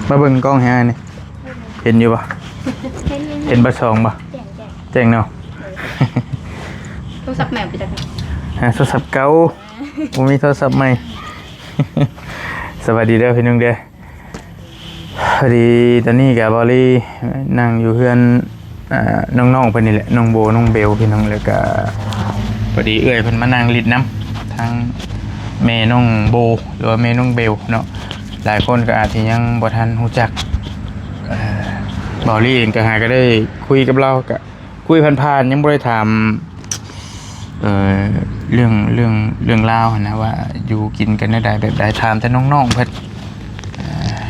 ມາເບິ່ງກ້ອງໃຫ້ອ້າຍນີ້ ເຫັນຢູ່ບໍ່? ເຫັນຢູ່ ເຫັນບໍ່ສອງບໍ່? ແຈ້ງໆ ແຈ້ງເນາະ. ໂທລະສັບໃໝ່ໄປຈັກ ຮະ ໂທລະສັບເກົ່າ ບໍ່ມີໂທລະສັບໃໝ່. ສະບາຍດີເດີພີ່ນ້ອງເດີ. ພໍດີຕອນນີ້ກະເບົາລີນັ່ງຢູ່ເຮືອນ ອ່າ ນ້ອງໆເພິ່ນນີ້ແຫຼະ ນ້ອງໂບ ນ້ອງເບວ ພີ່ນ້ອງ. ແລ້ວກະພໍດີເອື້ອຍເພິ່ນມານັ່ງຫຼິ້ນນຳ ທາງແມ່ນ້ອງໂບ ຫຼືວ່າແມ່ນ້ອງເບວເນາະ. ຫຼາຍຄົນກໍອາດຊິຍັງບໍ່ທັນຮູ້ຈັກ ເອີ ເບົາລີເອງກໍຫາກໍໄດ້ຄຸຍກັບລາວ ກໍຄຸຍຜ່ານໆ ຍັງບໍ່ໄດ້ຖາມ ເອີ ເລື່ອງ ເລື່ອງ ເລື່ອງລາວຫັ້ນນະ ວ່າຢູ່ກິນກັນແນວໃດແບບໃດ ຖາມແຕ່ນ້ອງໆເພິ່ນ. ເ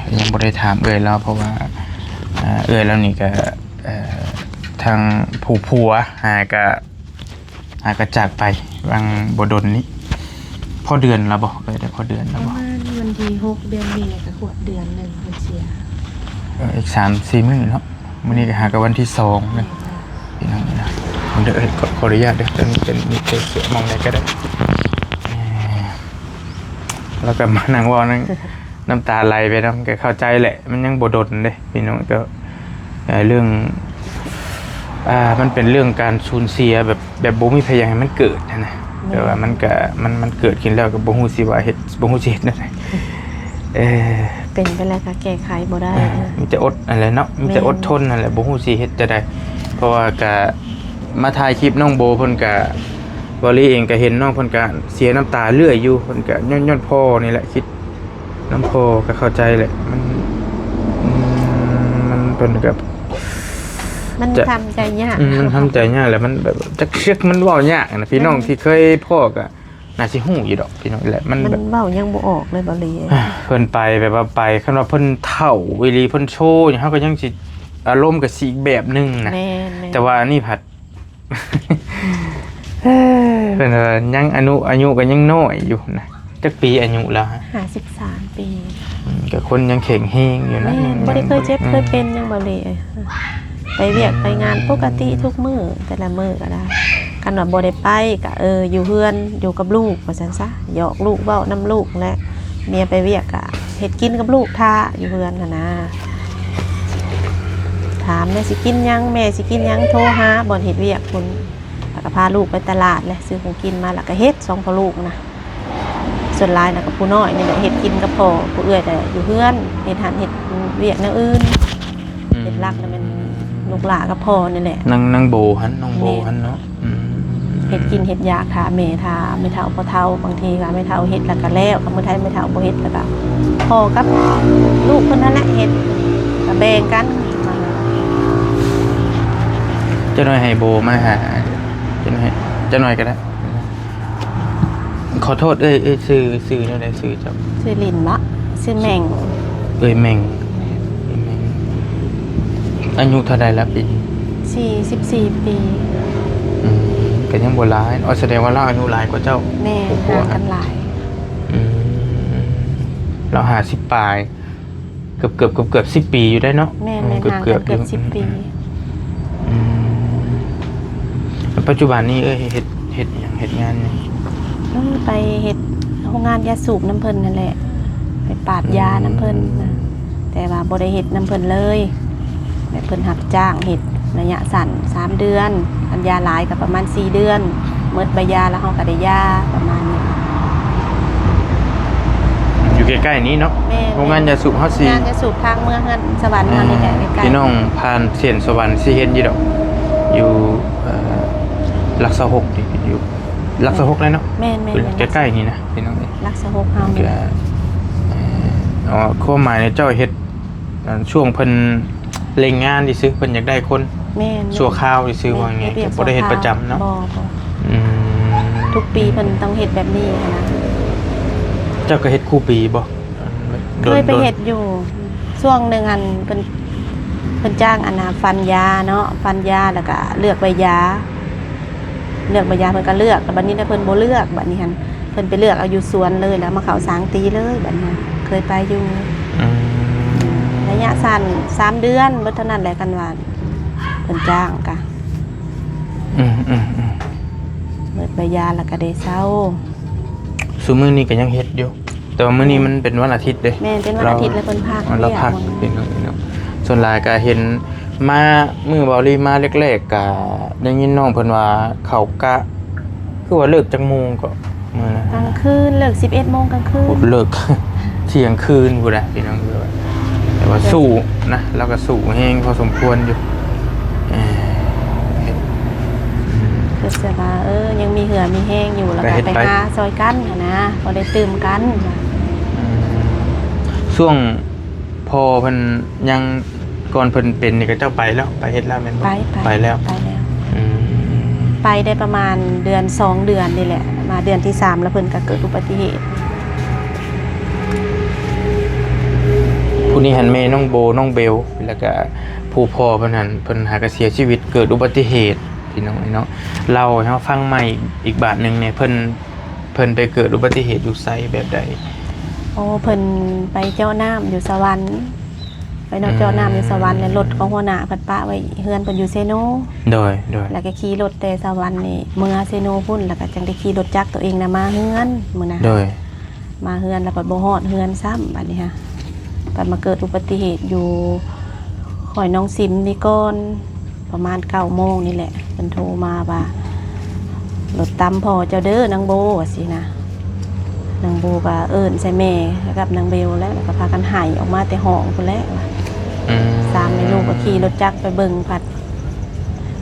ອີ ຍັງບໍ່ໄດ້ຖາມເອື້ອຍລາວ ເພາະວ່າ ເອີ ເອື້ອຍລາວນີ້ກໍ ເອີ ທາງຜູ້ຜົວຫາກໍ ຫາກໍຈາກໄປຫວ່າງບໍ່ດົນນີ້. ພໍເດືອນລະບໍ່? ເອື້ອຍໄດ້ພໍເດືອນລະບໍ່? ປະມານວັນທີຫົກເດືອນນີ້ ແລ້ວກໍຂວບເດືອນໜຶ່ງເພິ່ນເສຍ. ເອີ ອີກສາມສີ່ມື້ເນາະ. ມື້ນີ້ກໍຫາກໍວັນທີສອງເນາະ ພີ່ນ້ອງເນາະ. ເດີ ເອີ ຂໍ ຂໍອະນຸຍາດເດີ ເປັນ ເປັນ ມີແຕ່ເສຍໝ່ອງໃດກໍໄດ້. ເອີ ແລ້ວກໍມານັ່ງເວົ້າ ນັ່ງ ນ້ຳຕາໄຫຼໄປນຳ ກໍເຂົ້າໃຈແຫຼະ ມັນຍັງບໍ່ດົນເດ້ພີ່ນ້ອງ. ກໍ ເອີ ເລື່ອງ ອ່າ ມັນເປັນເລື່ອງການສູນເສຍແບບ ແບບບໍ່ມີໃຜຢາກໃຫ້ມັນເກີດຫັ້ນນະ. ແມ່ນ ແຕ່ວ່າມັນກະ ມັນ ມັນເກີດຂຶ້ນແລ້ວກໍບໍ່ຮູ້ຊິວ່າເຮັດ ບໍ່ຮູ້ຊິເຮັດແນວໃດ. ເອີ ເປັນໄປແລ້ວກໍແກ້ໄຂບໍ່ໄດ້. ເອີ ມີແຕ່ອົດຫັ້ນແຫຼະເນາະ ມີແຕ່ ແມ່ນ ອົດທົນຫັ້ນແຫຼະ ບໍ່ຮູ້ຊິເຮັດຈັ່ງໃດ. ເພາະວ່າກະມາຖ່າຍຄລິບນ້ອງໂບເພິ່ນກະ ເບົາລີເອງກໍເຫັນນ້ອງເພິ່ນກະເສຍນ້ຳຕາເລື້ອຍຢູ່ ເພິ່ນກະຍ້ອນ ຍ້ອນພໍ່ນີ້ແຫຼະ ຄິດ ນຳພໍ່ກໍເຂົ້າໃຈແຫຼະ ມັນ ມັນ ເພິ່ນກໍ ມັນ ຈະ ທຳໃຈຍາກ ອືມ ມັນທຳໃຈຍາກແຫຼະ ມັນແບບຈັກຊຶກ ມັນເວົ້າຍາກນະ. ພີ່ນ້ອງ ແມ່ນ ທີ່ເຄີຍພໍ້ກໍໜ້າຊິຮູ້ຢູ່ດອກພີ່ນ້ອງແຫຼະ ມັນ ມັນແບບ ເວົ້າຍັງບໍ່ອອກເລີຍ ເບົາລີ. ເພິ່ນໄປແບບວ່າໄປ ຄັນວ່າເພິ່ນເຖົ້າອີ່ຫຼີ ເພິ່ນໂຊຫຍັງ ເຮົາກໍຍັງຊິ ອາລົມກໍຊິອີກແບບໜຶ່ງນະ. ແມ່ນໆ ແຕ່ວ່າອັນນີ້ພັດ ເພິ່ນວ່າຍັງອາຍຸ ອາຍຸກໍຍັງນ້ອຍຢູ່ນະ. ຈັກປີອາຍຸລາວ? ຫ້າສິບສາມປີ. ອືມ ກໍຄົນຍັງແຂງແຮງຢູ່ນະ. ແມ່ນ ຍັງ ບໍ່ໄດ້ເຄີຍເຈັບ ຍັງ ເຄີຍເປັນຫຍັງ ເບົາລີ. ໄປວຽກໄປງານປົກກະຕິທຸກມື້ ແຕ່ລະມື້ກໍໄດ້. ຄັນວ່າບໍ່ໄດ້ໄປກໍ ເອີ ຢູ່ເຮືອນ ຢູ່ກັບລູກວ່າຊັ້ນຊະ ຫຍອກລູກ ເວົ້ານຳລູກແຫຼະ. ເມຍໄປວຽກກໍເຮັດກິນກັບລູກຖ້າຢູ່ເຮືອນຫັ້ນນາ. ຖາມແມ່ຊິກິນຫຍັງ ແມ່ຊິກິນຫຍັງ ໂທຫາບ່ອນເຮັດວຽກພຸ້ນ ແລ້ວກໍພາລູກໄປຕະຫຼາດແຫຼະ ຊື້ຂອງກິນມາ ແລ້ວກໍເຮັດສອງພໍ່ລູກນະ. ສ່ວນຫຼາຍນະກໍຜູ້ນ້ອຍນີ້ແຫຼະເຮັດກິນກັບພໍ່ ຜູ້ເອື້ອຍກໍຢູ່ເຮືອນເຮັດຫັ້ນເຮັດວຽກແນວອື່ນ. ອືມ ເຮັດຫຼັກນະແມ່ນລູກຫຼ້າກັບພໍ່ນີ້ແຫຼະ. ນາງ ນາງໂບຫັ້ນ ນ້ອງໂບຫັ້ນເນາະ. ແມ່ນ ອືມ ເຮັດກິນເຮັດຢາກຖ້າແມ່ ຖ້າແມ່ເຖົ້າພໍ່ເຖົ້າ ບາງທີກໍແມ່ເຖົ້າເຮັດແລ້ວກໍແລ້ວ ຄັນມື້ໃດແມ່ເຖົ້າບໍ່ເຮັດແລ້ວກໍພໍ່ກັບລູກເພິ່ນນັ້ນແຫຼະເຮັດ ກໍແບ່ງກັນ. ຈັກໜ້ອຍໃຫ້ໂບມາຫາ ຈັກໜ້ອຍ ຈັກໜ້ອຍກໍໄດ້. ຂໍໂທດເອີຍ ເອີຍ ຊື່ ຊື່ແນວໃດ? ຊື່ເຈົ້າ? ຊື່ລິນເນາະ. ຊື່ແມ່ງ. ເອີຍແມ່ງ ເອີຍແມ່ງ. ອາຍຸເທົ່າໃດລະປີນີ້? ສີ່ສິບສີ່ປີ. ອືມ ກໍຍັງບໍ່ຫຼາຍ. ອໍ ສະແດງວ່າລາວອາຍຸຫຼາຍກວ່າເຈົ້າ. ແມ່ນ ຫ່າງກັນຫຼາຍ. ອືມ ລາວຫ້າສິບປາຍ. ເກືອບໆ ເກືອບໆ ສິບປີຢູ່ໄດ໋ເນາະ. ແມ່ນໆ ເກືອບໆ ຫ່າງກັນເກືອບສິບປີ. ອືມ ປັດຈຸບັນນີ້ເອີຍເຮັດ ເຮັດຫຍັງ ເຮັດງານຫຍັງ? ເອີ ໄປເຮັດໂຮງງານຢາສູບນຳເພິ່ນນັ້ນແຫຼະ ໄປປາດຢານຳເພິ່ນນະ. ອືມ ແຕ່ວ່າບໍ່ໄດ້ເຮັດນຳເພິ່ນເລີຍ ແບບເພິ່ນຮັບຈ້າງເຮັດໄລຍະສັ້ນ ສາມເດືອນ ຄັນຢາຫຼາຍກໍປະມານສີ່ເດືອນ. ໝົດໃບຢາແລ້ວເຮົາກໍໄດ້ຢາ ປະມານນີ້. ຢູ່ໃກ້ໆນີ້ເນາະ. ແມ່ນໆ ໂຮງງານຢາສູບເຮົາຊິ ໂຮງງານຢາສູບທາງເມືອງເຮືອນສະຫວັນເຮົານີ້ແຫຼະ ໃກ້ໆ. ພີ່ນ້ອງຜ່ານເຊນສະຫວັນຊິເຫັນຢູ່ດອກ ຢູ່ ເອີ ຫຼັກຊາວຫົກນີ້ ຢູ່ຫຼັກຊາວຫົກແລ້ວເນາະ. ແມ່ນໆ ໃກ້ໆນີ້ນະ ພີ່ນ້ອງເອີຍ ຫຼັກຊາວຫົກເຮົານີ້ແຫຼະ. ເອີ ຄວາມໝາຍເຈົ້າເຮັດ ອັນຊ່ວງເພິ່ນເລັ່ງງານຊື່ໆ ເພິ່ນຢາກໄດ້ຄົນ. ແມ່ນໆ ຊົ່ວຄາວຊື່ໆ ວ່າໄງ. ແມ່ນ ເຮັດວຽກ ບໍ່ໄດ້ເຮັດປະຈຳເນາະ. ບໍ່ ບໍ່. ອືມ ທຸກປີເພິ່ນຕ້ອງເຮັດແບບນີ້ຫັ້ນນະ. ເຈົ້າກໍເຮັດຄູ່ປີບໍ່? ເຄີຍໄປເຮັດຢູ່ ຊ່ວງໜຶ່ງຫັ້ນ ເພິ່ນ ເພິ່ນຈ້າງອັນນ່າຟັນຢາເນາະ ຟັນຢາ ແລ້ວກໍເລືອກໃບຢາ ເລືອກໃບຢາ ເພິ່ນກໍເລືອກ ແຕ່ບັດນີ້ເພິ່ນບໍ່ເລືອກ ບັດນີ້ຫັ້ນ ເພິ່ນໄປເລືອກເອົາຢູ່ສວນເລີຍ ແລ້ວມາເຂົ້າສາງຕີເລີຍ ບັດນີ້ເຄີຍໄປຢູ່. ອືມ ໄລຍະສັ້ນ ສາມເດືອນ ເບິດເທົ່ານັ້ນແຫຼະ ຄັນວ່າເພິ່ນຈ້າງກະ. ອືມໆໆ ເບິດໃບຢາແລ້ວກະໄດ້ເຊົາ. ຊຸມື້ນີ້ກະຍັງເຮັດຢູ່? ແຕ່ວ່າມື້ນີ້ມັນເປັນວັນອາທິດເດ້. ແມ່ນ ເປັນວັນອາທິດ ແລ້ວເພິ່ນພັກ ລາວພັກ ວຽກ ເປັນ ເນາະ. ສ່ວນຫຼາຍກໍເຫັນມາ ມື້ເບົາລີມາແລກໆ ກໍໄດ້ຍິນນ້ອງເພິ່ນວ່າເຂົາກະ ຄືວ່າເລີກຈັກໂມງກໍມື້ນັ້ນ? ກາງຄືນ ເລີກສິບເອັດໂມງກາງຄືນ. ເລີກທ່ຽງຄືນພຸ້ນນະ ພີ່ນ້ອງເອີຍ. ແຕ່ວ່າ ເອີ ສູ້ນະ ລາວກໍສູ້ແຮງພໍສົມຄວນຢູ່. ເອີ ເຮັດ ອືມ ກໍແບບວ່າ ເອີ ຍັງມີເຫື່ອມີແຮງຢູ່ ແລ້ວກໍໄປຫາຊ່ອຍກັນຫັ້ນນະ ພໍໄດ້ຕື່ມກັນ. ອືມ ຊ່ວງພໍ່ເພິ່ນຍັງ ກ່ອນເພິ່ນເປັນນີ້ ເຂົາເຈົ້າໄປແລ້ວ ໄປເຮັດແລ້ວແມ່ນບໍ່? ໄປ ໄປ ໄປແລ້ວ ໄປແລ້ວ. ອືມ ໄປໄດ້ປະມານເດືອນສອງເດືອນນີ້ແຫຼະ ມາເດືອນທີສາມ ແລ້ວເພິ່ນກໍເກີດອຸບັດຕິເຫດ. ຜູ້ນີ້ຫັ້ນແມ່ນ້ອງໂບ ນ້ອງເບວ ແລ້ວກະຜູ້ພໍ່ເພິ່ນຫັ້ນ ເພິ່ນຫາກະເສຍຊີວິດເກີດອຸບັດຕິເຫດ ພີ່ນ້ອງເອີຍເນາະ. ເລົ່າໃຫ້ເຮົາຟັງໃໝ່ອີກບາດໜຶ່ງແດ່ ເພິ່ນ ເພິ່ນໄປເກີດອຸບັດຕິເຫດຢູ່ໃສ ແບບໃດ? ໂອ້ ເພິ່ນໄປເຈາະນ້ຳຢູ່ສະຫວັນ ໄປເນາະ ອືມ ເຈາະນ້ຳຢູ່ສະຫວັນ ແລ້ວລົດຂອງຫົວໜ້າເພິ່ນປະໄວ້ເຮືອນເພິ່ນຢູ່ເຊໂນ. ໂດຍ ໂດຍ. ແລ້ວກໍຂີ່ລົດແຕ່ສະຫວັນນີ້ເມືອເຊໂນພຸ້ນ ແລ້ວກໍຈັ່ງໄດ້ຂີ່ລົດຈັກຕົວເອງນະມາເຮືອນມື້ນະ. ໂດຍ. ມາເຮືອນແລ້ວບັດບໍ່ຮອດເຮືອນຊ້ຳ ບັດນີ້ຫະ ບັດມາເກີດອຸບັດຕິເຫດຢູ່ ຂ້ອຍນ້ອງຊິມນີ້ກ່ອນ ປະມານເກົ້າໂມງນີ້ແຫຼະ ເພິ່ນໂທມາວ່າ ລົດຕຳພໍ່ເຈົ້າເດີນາງໂບ ວ່າຊີ້ນະ. ນາງໂບກໍເອີ້ນໃສ່ແມ່ກັບນາງເບວແຫຼະ ແລ້ວກໍພາກັນໄຫ້ອອກມາແຕ່ຫ້ອງພຸ້ນແຫຼະ. ອືມ ສາມແມ່ລູກກໍຂີ່ລົດຈັກໄປເບິ່ງ ພັດ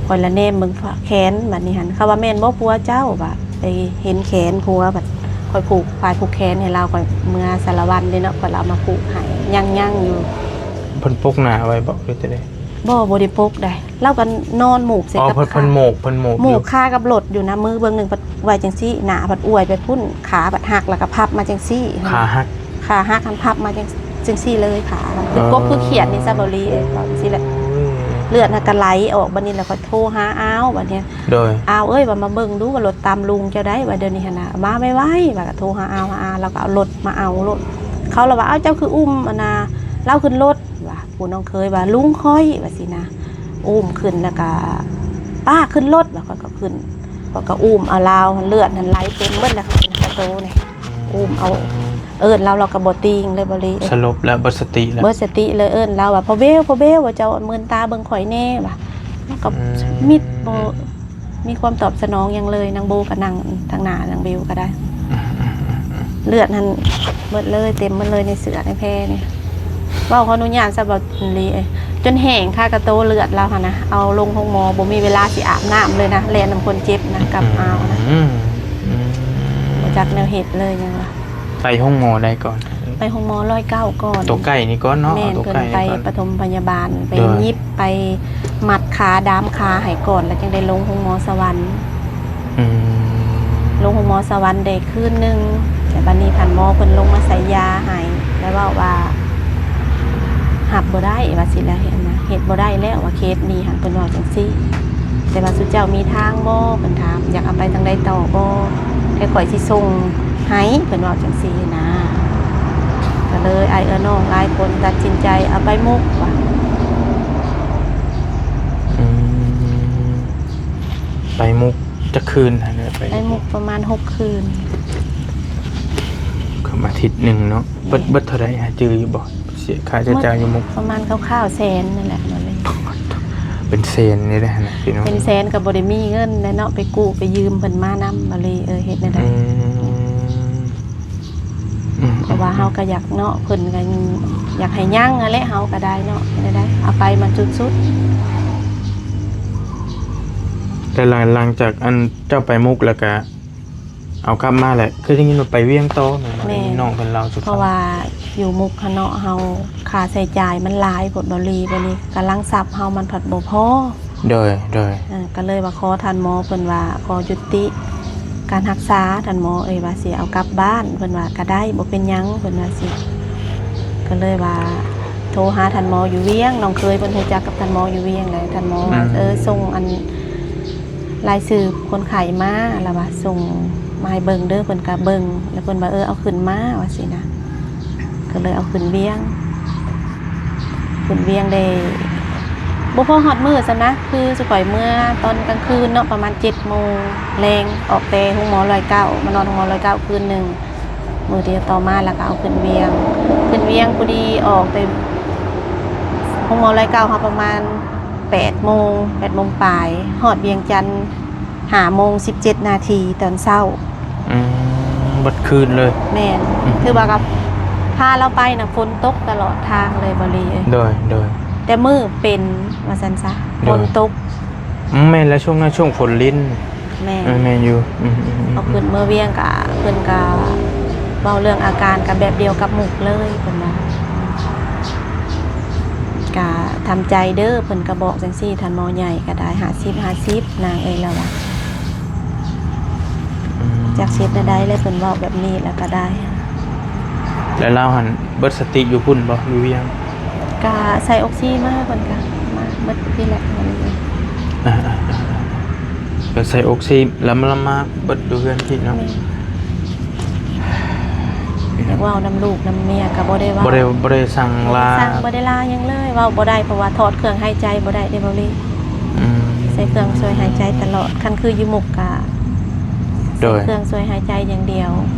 ຂ້ອຍລະແນມເບິ່ງແຂນ ບັດນີ້ຫັ້ນ ເຂົາວ່າ ແມ່ນບໍ່ຜົວເຈົ້າ? ວ່າໄປເຫັນແຂນຜົວ ບັດຂ້ອຍຜູກ ພາຍຜູກແຂນໃຫ້ລາວ ຂ້ອຍເມືອສາລະວັນເດ້ເນາະ ຂ້ອຍລະເອົາມາຜູກໃຫ້ ຍັງໆຢູ່. ເພິ່ນປົກໜ້າໄວ້ບໍ່ ຫຼືຈັ່ງໃດ? ບໍ່ ບໍ່ໄດ້ປົກໃດ. ລາວກໍນອນໝູບໃສ່ກັບ ເພິ່ນ ເພິ່ນໝູກ ເພິ່ນໝູກ ໝູກຄາກັບລົດຢູ່ນະ ມືເບື້ອງໜຶ່ງພັດໄວ້ຈັ່ງຊີ້ ໜ້າພັດອວຍໄປພຸ້ນ ຂາພັດຫັກ ແລ້ວກໍພັບມາຈັ່ງຊີ້. ຂາຫັກ? ຂາຫັກຫັ້ນພັບມາຈັ່ງ ຈັ່ງຊີ້ເລີຍ ຂາ ເອີ ກົບຄືຂຽດນີ້ຊະ ເບົາລີເອີຍ ເວົ້າຈັ່ງຊີ້ແຫຼະ. ໂອ້ຍ ເລືອດຫັ້ນກໍໄຫຼອອກ ບັດນີ້ແຫຼະຂ້ອຍໂທຫາອາວ ບັດນີ້ ໂດຍ ອາວເອີຍ ວ່າມາເບິ່ງດູວ່າລົດຕຳລຸງເຈົ້າໃດ ວ່າດຽວນີ້ຫັ້ນນະ ມາໄວໆ ວ່າກໍໂທຫາອາວ ຫາອາ ແລ້ວກໍເອົາລົດມາເອົາໂລດ. ເຂົາລະວ່າ ເອົາ ເຈົ້າຄືອຸ້ມອັນນ່າ ລາວຂຶ້ນລົດ ວ່າຜູ້ນ້ອງເຂີຍວ່າ ລຸງຂ້ອຍ ວ່າຊີ້ນະ ອຸ້ມຂຶ້ນ ແລ້ວກໍປ້າຂຶ້ນລົດ ວ່າຂ້ອຍກໍຂຶ້ນ ຂ້ອຍກໍອຸ້ມເອົາລາວ ເລືອດຫັ້ນໄຫຼເຕັມເບິດແລ້ວ ກະໂຕນີ້ ອຸ້ມເອົາ ເອີ້ນລາວ ລາວກໍບໍ່ຕີງເລີຍ ບໍ່ລີ ສະຫຼົບແລ້ວ ເບິດສະຕິແລ້ວ ເບິດສະຕິເລີຍ. ເອີ້ນລາວວ່າ ພໍ່ເບວ ພໍ່ເບວ ວ່າເຈົ້າເມືອນຕາເບິ່ງຂ້ອຍແດ່ ວ່າ ລາວກໍ ອືມ ມິດ ບໍ່ ມີຄວາມຕອບສະໜອງຫຍັງເລີຍ. ນາງໂບກໍນັ່ງທາງໜ້າ ນາງເບວກໍໄດ້ ເລືອດຫັ້ນເບິດເລີຍ ເຕັມເບິດເລີຍໃນເສື້ອໃນແພນີ້. ເວົ້າຂໍອະນຸຍາດຊະ ເບົາລີເອີຍ ຈົນແຫ້ງຄາກະໂຕເລືອດລາວຫັ້ນນະ ເອົາລົງໂຮງໝໍ ບໍ່ມີເວລາຊິອາບນ້ຳເລີຍນະ ແລ່ນນຳຄົນເຈັບນະ ກັບອາວນະ ອືມ ອືມ ບໍ່ຈັກແນວເຮັດເລີຍຫຍັງວ່າ. ໄປໂຮງໝໍໃດກ່ອນ? ໄປໂຮງໝໍຮ້ອຍເກົ້າກ່ອນ. ໂຕໃກ້ນີ້ກ່ອນເນາະ? ແມ່ນ ເອົາໂຕໃກ້ນີ້ກ່ອນ ເພິ່ນໄປປະຖົມພະຍາບານ ໄປ ໂດຍ ຫຍິບ ໄປມັດຂາ ດາມຂາໃຫ້ກ່ອນ ແລ້ວຈັ່ງໄດ້ລົງໂຮງໝໍສະຫວັນ. ອືມ ລົງໂຮງໝໍສະຫວັນໄດ້ຄືນໜຶ່ງ ແລ້ວບັດນີ້ທ່ານໝໍເພິ່ນລົງມາໃສ່ຢາໃຫ້ ແລ້ວເວົ້າວ່າ ຮັບບໍ່ໄດ້ ວ່າຊີ້ແຫຼະ ເຮັດນະ ເຮັດບໍ່ໄດ້ແລ້ວ ວ່າເຄສນີ້ຫັ້ນ ເພິ່ນເວົ້າຈັ່ງຊີ້. ແຕ່ວ່າສຸເຈົ້າມີທາງບໍ່? ເພິ່ນຖາມ ຢາກເອົາໄປທາງໃດຕໍ່ບໍ່? ແຕ່ຂ້ອຍຊິສົ່ງໃຫ້ ເພິ່ນເວົ້າຈັ່ງຊີ້ນະ. ກໍເລີຍອ້າຍເອື້ອຍນ້ອງຫຼາຍຄົນຕັດສິນໃຈເອົາໄປມຸກວ່າ. ອືມ ໄປມຸກຈັກຄືນຫັ້ນ? ໄປ ໄປມຸກປະມານຫົກຄືນ ຄຳອາທິດໜຶ່ງເນາະ. ເບິດ ແມ່ນ ເບິດເທົ່າໃດ ຫາຈື່ຢູ່ບໍ່? ເສຍຄ່າໃຊ້ຈ່າຍຢູ່ມຸກ ປະມານຄ່າວໆແສນນັ້ນແຫຼະ ເປັນແສນນີ້ແຫຼະນະພີ່ນ້ອງ ເປັນແສນກໍບໍ່ໄດ້ມີເງິນແຫຼະເນາະ ໄປກູ້ໄປຢືມເພິ່ນມານຳ ກໍເລີຍ ເອີ ເຮັດແນວໃດ? ອືມ ອືມ ເພາະວ່າເຮົາກໍຢາກເນາະ ເພິ່ນກໍຢາກໃຫ້ຍັງຫັ້ນແຫຼະ ເຮົາກໍໄດ້ເນາະ ເຮັດແນວໃດ ເອົາໄປມັນສຸດໆ. ແຕ່ຫຼັງ ຫຼັງຈາກອັນເຈົ້າໄປມຸກແລ້ວກະ ເອົາກັບມາແຫຼະ ຄືໄດ້ຍິນວ່າໄປວຽງຕໍ່ແມ່ນບໍ່? ແມ່ນ ໄດ້ຍິນນ້ອງເພິ່ນເລົ່າສູ່ຟັງ ເພາະວ່າຢູ່ມຸກຫັ້ນເນາະ ເຮົາຄ່າໃຊ້ຈ່າຍມັນຫຼາຍໂພດ ເບົາລີ ບັດນີ້ກຳລັງຊັບເຮົາມັນພັດບໍ່ພໍ. ໂດຍ ໂດຍ ເອີ ກໍເລີຍວ່າຂໍທ່ານໝໍ ເພິ່ນວ່າຂໍຍຸຕິການຮັກສາ ທ່ານໝໍເອີຍ ວ່າຊິເອົາກັບບ້ານ ເພິ່ນວ່າກໍໄດ້ ບໍ່ເປັນຫຍັງ ເພິ່ນວ່າຊີ້ ກໍເລີຍວ່າໂທຫາທ່ານໝໍຢູ່ວຽງ ນ້ອງເຂີຍເພິ່ນຮູ້ຈັກກັບທ່ານໝໍຢູ່ວຽງ ແລ້ວທ່ານໝໍວ່າ ອືມ ເອີ ສົ່ງອັນ ລາຍຊື່ຄົນໄຂ້ມາ ລະວ່າສົ່ງມາໃຫ້ເບິ່ງເດີ ເພິ່ນກະເບິ່ງ ລະເພິ່ນວ່າ ເອີ ເອົາຂຶ້ນມາ ວ່າຊີ້ນະ ກະເລີຍເອົາຂຶ້ນວຽງ ຂຶ້ນວຽງໄດ້ບໍ່ພໍຮອດມື້ຊ້ຳນະ ຄືສຸຂ້ອຍເມືອຕອນກາງຄືນເນາະ ປະມານເຈັດໂມງແລງ ອອກແຕ່ໂຮງໝໍຮ້ອຍເກົ້າ ມານອນໂຮງໝໍຮ້ອຍເກົ້າຄືນໜຶ່ງ ມື້ດຽວຕໍ່ມາແລ້ວກໍເອົາຂຶ້ນວຽງ ຂຶ້ນວຽງພໍດີອອກແຕ່ໂຮງໝໍຮ້ອຍເກົ້າເຮົາປະມານແປດໂມງ ແປດໂມງປາຍ ຮອດວຽງຈັນຫ້າໂມງສິບເຈັດນາທີຕອນເຊົ້າ. ອືມ ເບິດຄືນເລີຍ. ແມ່ນ ອືມ ຖືວ່າກັບພາລາວໄປນະ ຝົນຕົກຕະຫຼອດທາງເລີຍ ບໍ່ລີເອີຍ. ໂດຍ ໂດຍ ແຕ່ມື້ເປັນວ່າຊັ້ນຊະ ໂດຍ ຝົນຕົກ. ອືມ ແມ່ນແລ້ວ ຊ່ວງນັ້ນຊ່ວງຝົນລິນ. ແມ່ນ ເອີ ແມ່ນຢູ່. ອືມໆໆໆ ເອົາຂຶ້ນເມືອວຽງກະ ເພິ່ນກະເວົ້າເລື່ອງອາການກະແບບດຽວກັບມຸກເລີຍ ເພິ່ນວ່າ ກະທຳໃຈເດີ ເພິ່ນກະບອກຈັ່ງຊີ້ ທ່ານໝໍໃຫຍ່ກະໄດ້ ຫ້າສິບຫ້າສິບ ນາງເອີຍ ລາວວ່າ. ອືມ ຈັກຊິເຮັດແນວໃດແຫຼະ ເພິ່ນເວົ້າແບບນີ້ແລ້ວກະໄດ້. ແລ້ວລາວຫັ້ນເບິດສະຕິຢູ່ພຸ້ນບໍ່ ຢູ່ວຽງ? ກະໃສ່ອົກຊີມາ ເພິ່ນກະມາເບິດພີ້ແຫຼະ. ອ່າໆໆ ກໍໃສ່ອົກຊີລຳລຳມາເບິດຢູ່ເຮືອນພີ້ເນາະ. ແມ່ນ ຢາກເວົ້ານຳລູກນຳເມຍກໍບໍ່ໄດ້ເວົ້າ ບໍ່ໄດ້ ບໍ່ໄດ້ສັ່ງລາ ບໍ່ໄດ້ສັ່ງ ບໍ່ໄດ້ລາຫຍັງເລີຍ ເວົ້າບໍ່ໄດ້ ເພາະວ່າຖອດເຄື່ອງຫາຍໃຈບໍ່ໄດ້ເດ້ ເບົາລີ. ອືມ ໃສ່ເຄື່ອງຊ່ວຍຫາຍໃຈຕະຫຼອດ ຄັນຄືຢູ່ມຸກກະ ໂດຍ ໃສ່ເຄື່ອງຊ່ວຍຫາຍໃຈຢ່າງດຽວ.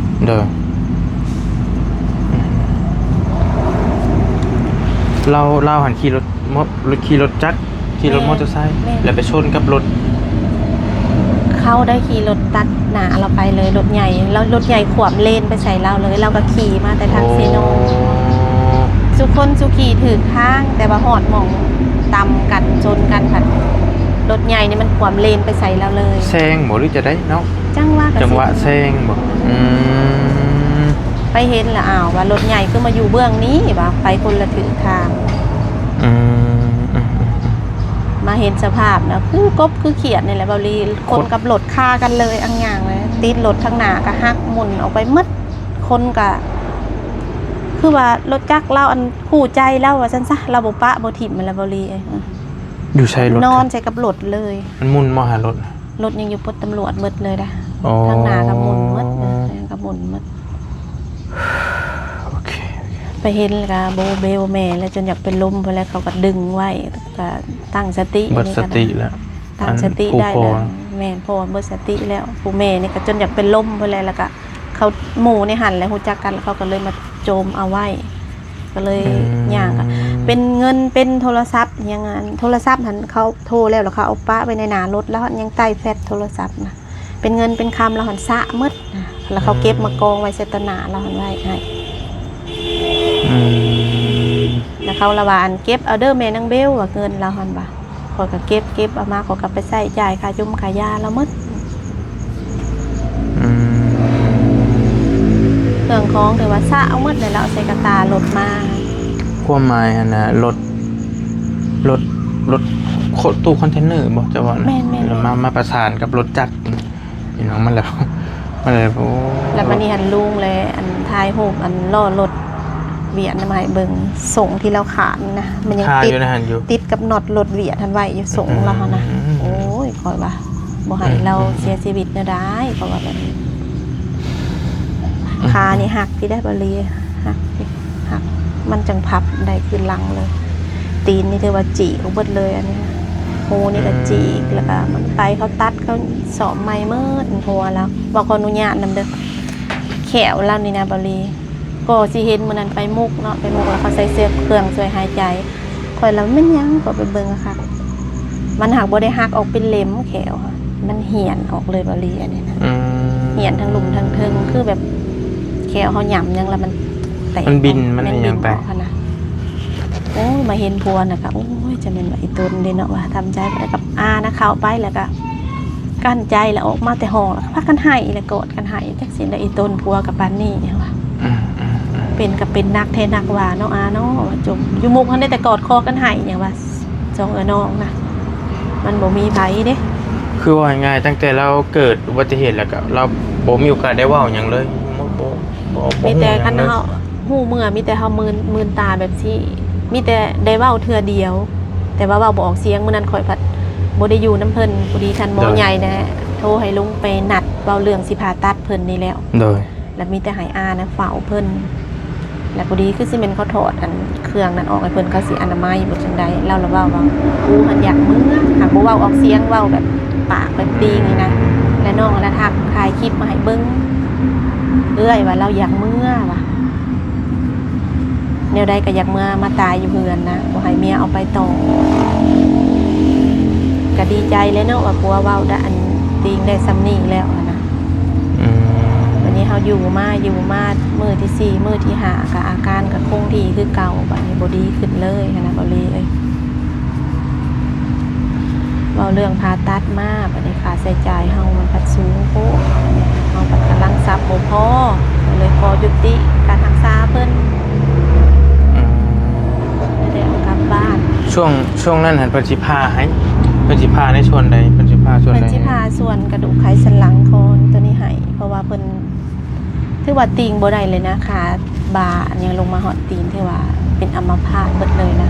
ໂດຍ ລາວ ລາວຫັ້ນຂີ່ລົດ ມ- ຂີ່ລົດຈັກ ຂີ່ລົດ ແມ່ນ ມໍເຕີໄຊ ແມ່ນ ແລ້ວໄປຊົນກັບລົດ ເຂົາໄດ້ຂີ່ລົດຕັດໜ້າລາວໄປເລີຍ ລົດໃຫຍ່ ແລ້ວລົດໃຫຍ່ຂວ້ຳເລນໄປໃສ່ລາວເລີຍ ລາວກໍຂີ່ມາແຕ່ທາງເຊໂນ. ໂອ້ ສຸຄົນສຸຂີຖືກທາງ ແຕ່ວ່າຮອດໝ່ອງຕຳກັນຊົນກັນ ພັດລົດໃຫຍ່ນີ້ມັນຂວ້ຳເລນໄປໃສ່ລາວເລີຍ. ແຊງບໍ່ ຫຼືຈະໄດ້ເນາະ? ຈັງຫວະ ຈັງຫວະແຊງບໍ່? ອືມ ໄປເຫັນລະ ອ້າວ ວ່າລົດໃຫຍ່ຄືມາຢູ່ເບື້ອງນີ້ ວ່າໄປຄົນລະຖືກທາງ. ອືມ ມາເຫັນສະພາບນະ ຄືກົບຄືຂຽດນີ້ແຫຼະ ເບົາລີ. ຄົນກັບລົດຄາກັນເລີຍ ອັງຫຍັງເລີຍ ຕິດລົດທາງໜ້າກໍຫັກໝຸ່ນອອກໄປໝົດ ຄົນກໍ ຄືວ່າລົດຈັກລາວ ອັນ ຄູ່ໃຈລາວວ່າຊັ້ນຊະ ລາວບໍ່ປະບໍ່ຖິ້ມຫັ້ນແຫຼະ ເບົາລີ. ເອີ ຢູ່ໃສລົດ ນອນໃສ່ກັບລົດເລີຍ. ມັນໝຸ່ນບໍ່ຫາລົດ? ລົດຍັງຢູ່ປົດຕຳຫຼວດໝົດເລີຍນະ. ອໍ ທາງໜ້າກໍໝຸ່ນໝົດນະ ຫຍັງກໍໝຸ່ນໝົດ. ໂອເຄ ໂອເຄ ໄປເຫັນແລ້ວກໍໂບເບວແມ່ແລ້ວ ຈົນຢາກເປັນລົມພຸ້ນແຫຼະ ເຂົາກໍດຶງໄວ້ ກໍຕັ້ງສະຕິ. ເບິດສະຕິແລ້ວ ຕັ້ງສະຕິໄດ້ແລ້ວ. ແມ່ນ ພໍ່ເບິດສະຕິແລ້ວ ຜູ້ແມ່ນີ້ກໍຈົນຢາກເປັນລົມພຸ້ນແຫຼະ ແລ້ວກໍເຂົາ ໝູ່ໃນຫັ້ນແຫຼະ ຮູ້ຈັກກັນ ເຂົາກໍເລີຍມາໂຈມເອົາໄວ້ ກໍເລີຍ ອືມ ຍ່າງ ເປັນເງິນ ເປັນໂທລະສັບຫຍັງ ອັນ ໂທລະສັບຫັ້ນ ເຂົາໂທແລ້ວ ແລ້ວເຂົາເອົາປະໄວ້ໃນໜ້າລົດ ແລ້ວຍັງໄຕ້ແຟດໂທລະສັບນະ ເປັນເງິນເປັນຄຳລາວຫັ້ນສະໝົດນະ ແລ້ວເຂົາເກັບມາກອງໄວ້ໃສ່ຕໍ່ໜ້າລາວຫັ້ນໄວ້ໃຫ້. ອືມ ແລ້ວເຂົາລະວ່າ ອັນ ເກັບເອົາເດີແມ່ນາງເບວ ວ່າເງິນລາວຫັ້ນວ່າ ຂ້ອຍກໍເກັບ ເກັບເອົາມາ ຂ້ອຍກໍໄປໃຊ້ຈ່າຍຄ່າຍົມຄ່າຢາລາວໝົດ. ອືມ ເຄື່ອງຂອງທີ່ວ່າສະເອົາໝົດແລ້ວ ເອົາໃສ່ກະຕ່າລົດມາ. ຄວາມໝາຍຫັ້ນນະ ລົດ ລົດ ລົດຕູ້ຄອນເທນເນີບໍ ຈະວ່ານະ? ແມ່ນໆໆ ແລ້ວມາ ມາປະສານກັບລົດຈັກ ພີ່ນ້ອງ ມາແລ້ວ ມາແລ້ວ. ໂອ້ ແລ້ວບາດນີ້ຫັ້ນ ລຸງແລະ ອັນ ຖ່າຍຮູບ ອັນ ລໍ້ລົດຫວຽດນະ ມາໃຫ້ເບິ່ງ ສົ້ງທີ່ລາວຂາດນະ ມັນຍັງຕິດ ຢູ່ໃນຫັ້ນຢູ່ ຕິດກັບນັອດລົດຫວຽດຫັ້ນໄວ້ຢູ່ ສົ້ງລາວຫັ້ນນະ. ອືມ ໂອ້ຍ ຂ້ອຍວ່າ ບໍ່ໃຫ້ລາວເສຍຊີວິດແນວໃດ ເພາະວ່າແບບ ອືມ ຂານີ້ຫັກຢູ່ໄດ໋ ເບົາລີ ຫັກ ຫັກ ມັນຈັ່ງພັບໄດ້ຄືຫຼັງເລີຍ. ຕີນນີ້ຖືວ່າຈີກອອກເບິດເລີຍ ອັນນີ້ ຫູນີ້ກໍຈີກ ອືມ ແລ້ວກໍມັນໄປ ເຂົາຕັດ ເຂົາສ້ອມໃໝ່ໝົດຫົວລາວ. ເວົ້າຂໍອະນຸຍາດນຳເດີ ແຂ້ວລາວນີ້ນະ ເບົາລີ ກໍຊິເຫັນມື້ນັ້ນໄປມຸກເນາະ ໄປມຸກແລ້ວເຂົາໃສ່ເຊືອກເຄື່ອງຊ່ວຍຫາຍໃຈ ຂ້ອຍລະ ແມ່ນຫຍັງ ກໍໄປເບິ່ງຄັກ ມັນຫາກບໍ່ໄດ້ຫັກອອກເປັນເຫຼັ້ມແຂ້ວ ມັນຫ້ຽນອອກເລີຍ ເບົາລີ ອັນນີ້ນະ. ອືມ ຫ້ຽນທັງລຸ່ມທັງເທິງ ຄືແບບແຂ້ວເຮົາຫຍ້ຳຫຍັງລະມັນແຕກ ມັນບິນ ມັນ ມັນບິນຫຍັງໄປ ອອກຫັ້ນນະ. ໂອ້ຍ ມາເຫັນຜົວນະກະ ໂອ້ຍ ຈະແມ່ນວ່າອີ່ຕົນເດເນາະ ວ່າທຳໃຈບໍ່ໄດ້ກັບອານະ. ເຂົ້າໄປແລ້ວກະກັ້ນໃຈ ແລ້ວອອກມາແຕ່ຫ້ອງ ແລ້ວກະພາກັນໄຫ້ ແລ້ວກອດກັນໄຫ້ ຈັກຊິໄດ້ອີ່ຕົນ ຜົວກະປານນີ້ ຫຍັງວ່າ. ອືມໆໆ ເປັນກະເປັນໜັກແທ້ໜັກວ່າເນາະ ອາເນາະ ວ່າຈົມ ຢູ່ມຸກຫັ້ນໄດ້ແຕ່ກອດຄໍກັນໄຫ້ ຫຍັງວ່າ ສອງເອື້ອຍນ້ອງນະ ມັນບໍ່ມີໃຜເດ້. ຄືວ່າງ່າຍໆ ຕັ້ງແຕ່ລາວເກີດອຸບັດຕິເຫດແລ້ວກະ ລາວບໍ່ມີໂອກາດໄດ້ເວົ້າຫຍັງເລີຍ ບໍ່ ບໍ່ ບໍ່ ບໍ່ ມີແຕ່ ຮູ້ຫຍັງເລີຍ ຄັນເຮົາຮູ້ເມື່ອ ມີແຕ່ເຮົາມື່ນ ມື່ນຕາແບບຊີ້ ມີແຕ່ໄດ້ເວົ້າເທື່ອດຽວ ແຕ່ວ່າເວົ້າບໍ່ອອກສຽງ. ມື້ນັ້ນຂ້ອຍພັດບໍ່ໄດ້ຢູ່ນຳເພິ່ນ ພໍດີທ່ານໝໍ ໂດຍ ໃຫຍ່ນະ ໂທໃຫ້ລົງໄປນັດເວົ້າເລື່ອງຊິຜ່າຕັດເພິ່ນນີ້ແລ້ວ ໂດຍ ແລ້ວມີແຕ່ໃຫ້ອານະເຝົ້າເພິ່ນ ແລ້ວພໍດີຄືຊິແມ່ນເຂົາຖອດອັນເຄື່ອງນັ້ນອອກໃຫ້ເພິ່ນ ເຂົາຊິອະນາໄມບໍຈັ່ງໃດ ລາວລະເວົ້າວ່າ ກູຫັ້ນຢາກເມືອ ຫາກບໍ່ເວົ້າອອກສຽງ ເວົ້າແບບປາກແບບຕີງນີ້ນະ ແລະນ້ອງລະທັກຖ່າຍຄລິບມາໃຫ້ເບິ່ງ ເອື້ອຍວ່າລາວຢາກເມືອວ່າ ແນວໃດກໍຢາກເມືອມາຕາຍຢູ່ເຮືອນນະ ບໍ່ໃຫ້ເມຍເອົາໄປຕໍ່. ກໍດີໃຈແຫຼະເນາະ ວ່າຜົວເວົ້າໄດ້ ອັນ ຕີງໄດ້ສ່ຳນີ້ແລ້ວຫັ້ນນະ. ອືມ ບັດນີ້ເຮົາຢູ່ມາ ຢູ່ມາມື້ທີສີ່ ມື້ທີຫ້າ ກໍອາການກໍຄົງທີ່ຄືເກົ່າ ບັດນີ້ບໍ່ດີຂຶ້ນເລີຍຫັ້ນນະ ເບົາຫຼີເອີຍ. ເວົ້າເລື່ອງຜ່າຕັດມາ ບັດນີ້ຄ່າໃຊ້ຈ່າຍເຮົາມັນພັດສູງໂພດ ເຮົາພັດກຳລັງຊັບບໍ່ພໍ ກໍເລີຍຂໍຍຸຕິການຮັກສາເພິ່ນ. ອືມ ແລ້ວໄດ້ເອົາກັບບ້ານ. ຊ່ວງ ຊ່ວງນັ້ນຫັ້ນເພິ່ນຊິຜ່າໃຫ້ ເພິ່ນຊິຜ່າໃນສ່ວນໃດ? ເພິ່ນຊິຜ່າສ່ວນໃດ? ເພິ່ນຊິຜ່າສ່ວນກະດູກໄຂສັນຫຼັງກ່ອນ ໂຕນີ້ໃຫ້ ເພາະວ່າເພິ່ນ ຖືວ່າຕີງບໍ່ໄດ້ເລີຍນະ ຂາບ່າຫຍັງລົງມາຮອດຕີນ ຖືວ່າເປັນອຳມະພາດເບິດເລີຍນະ.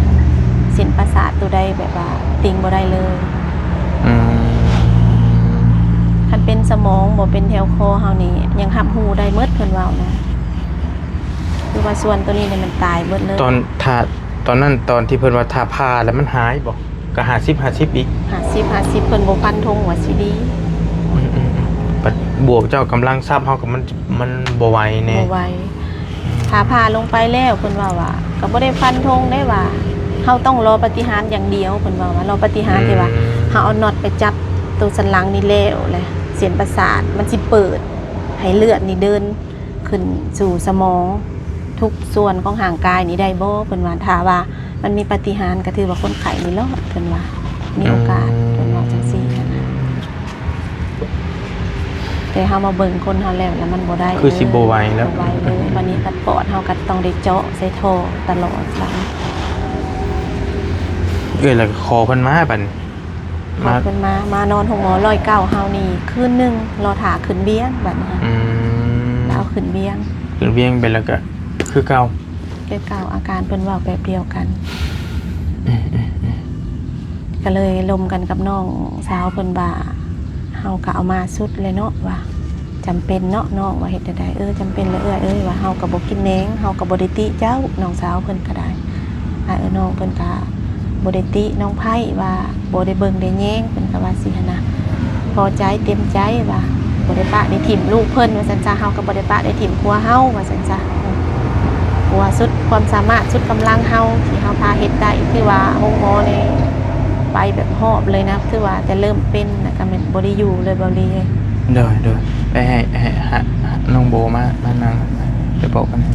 ເສັ້ນປະສາດໂຕໃດແບບວ່າຕີງບໍ່ໄດ້ເລີຍ. ອືມ ຄັນເປັນສະໝອງ ບໍ່ເປັນແຖວຄໍເຮົານີ້ ຍັງຮັບຮູ້ໄດ້ໝົດ ເພິ່ນເວົ້ານະ. ຄືວ່າສ່ວນໂຕນີ້ນີ້ມັນຕາຍເບິດເລີຍ. ຕອນ ຖ້າ ຕອນນັ້ນ ຕອນທີ່ເພິ່ນວ່າຖ້າຜ່າແລ້ວມັນຫາຍບໍ່? ກໍຫ້າສິບຫ້າສິບອີກ. ຫ້າສິບຫ້າສິບ ເພິ່ນບໍ່ຟັນທົງວ່າຊິດີ. ອືມໆໆ ບັດບວກເຈົ້າກຳລັງຊັບເຮົາກໍມັນ ມັນບໍ່ໄຫວແນ່. ບໍ່ໄຫວ. ຖ້າຜ່າລົງໄປແລ້ວ ເພິ່ນເວົ້າວ່າ ກໍບໍ່ໄດ້ຟັນທົງໄດ້ວ່າ ເຮົາຕ້ອງລໍປາຕິຫານຢ່າງດຽວ ເພິ່ນເວົ້າວ່າ ລໍປາຕິຫານ ອືມ ທີ່ວ່າເຮົາເອົານັອດໄປຈັບໂຕສັນຫຼັງນີ້ແລ້ວ ແລະ ເສັ້ນປະສາດມັນຊິເປີດ ໃຫ້ເລືອດນີ້ເດີນຂຶ້ນສູ່ສະໝອງ ທຸກສ່ວນຂອງຮ່າງກາຍນີ້ໄດ້ບໍ່? ເພິ່ນວ່າ ຖ້າວ່າມັນມີປາຕິຫານ ກໍຖືວ່າຄົນໄຂ້ນີ້ລອດ ເພິ່ນວ່າ ມີໂອກາດ. ອືມ ເພິ່ນເວົ້າຈັ່ງຊີ້ນະ. ແຕ່ເຮົາມາເບິ່ງຄົນເຮົາແລ້ວ ແລ້ວມັນບໍ່ໄດ້ ຄືຊິບໍ່ໄຫວແລ້ວ ບໍ່ໄຫວເລີຍ. ບັດນີ້ພັດປອດເຮົາກໍຕ້ອງໄດ້ເຈາະໃສ່ທໍ່ຕະຫຼອດ. ບັດນີ້ ເອື້ອຍລະຂໍເພິ່ນມາ ບັດນີ້ ຂໍເພິ່ນມາ ມານອນໂຮງໝໍຮ້ອຍເກົ້າເຮົານີ້ຄືນໜຶ່ງ ລໍຖ້າຂຶ້ນວຽງ ບັດນີ້. ອືມ ລາວຂຶ້ນວຽງ ຂຶ້ນວຽງໄປແລ້ວກໍຄືເກົ່າ. ຄືເກົ່າ ອາການເພິ່ນເວົ້າແບບດຽວກັນ. ອືມໆໆ ກໍເລີຍລົມກັນກັບນ້ອງສາວເພິ່ນວ່າ ເຮົາກໍເອົາມາສຸດແລ້ວເນາະ ວ່າຈຳເປັນເນາະ ນ້ອງວ່າເຮັດແນວໃດ. ເອີ ຈຳເປັນແຫຼະເອື້ອຍເອີຍ ວ່າເຮົາກໍບໍ່ກິນແໜງ ເຮົາກໍບໍ່ໄດ້ຕິເຈົ້າ ນ້ອງສາວເພິ່ນກໍໄດ້. ອ້າຍເອີຍ ນ້ອງເພິ່ນກໍບໍ່ໄດ້ຕິນ້ອງໄພ້ວ່າ ບໍ່ໄດ້ເບິ່ງໄດ້ແຍງ ເພິ່ນກໍວ່າຊີ້ຫັ້ນນະ. ພໍໃຈເຕັມໃຈວ່າບໍ່ໄດ້ປະໄດ້ຖິ້ມລູກເພິ່ນວ່າຊັ້ນຊະ ເຮົາກໍບໍ່ໄດ້ປະໄດ້ຖິ້ມຜົວເຮົາວ່າຊັ້ນຊະ. ເພາະວ່າສຸດຄວາມສາມາດ ສຸດກຳລັງເຮົາທີ່ເຮົາພາເຮັດໄດ້ ຖືວ່າໂຮງໝໍນີ້ໄປແບບຮອບເລີຍນະ ຖືວ່າແຕ່ເລີ່ມເປັນນະ ກໍແມ່ນບໍ່ໄດ້ຢູ່ເລີຍ ເບົາຫຼີເອີຍ. ໂດຍໆ ໄປໃຫ້ ໃຫ້ ໃຫ້ນ້ອງໂບມາ ມານັ່ງ ໄປບອກເພິ່ນໃຫ້.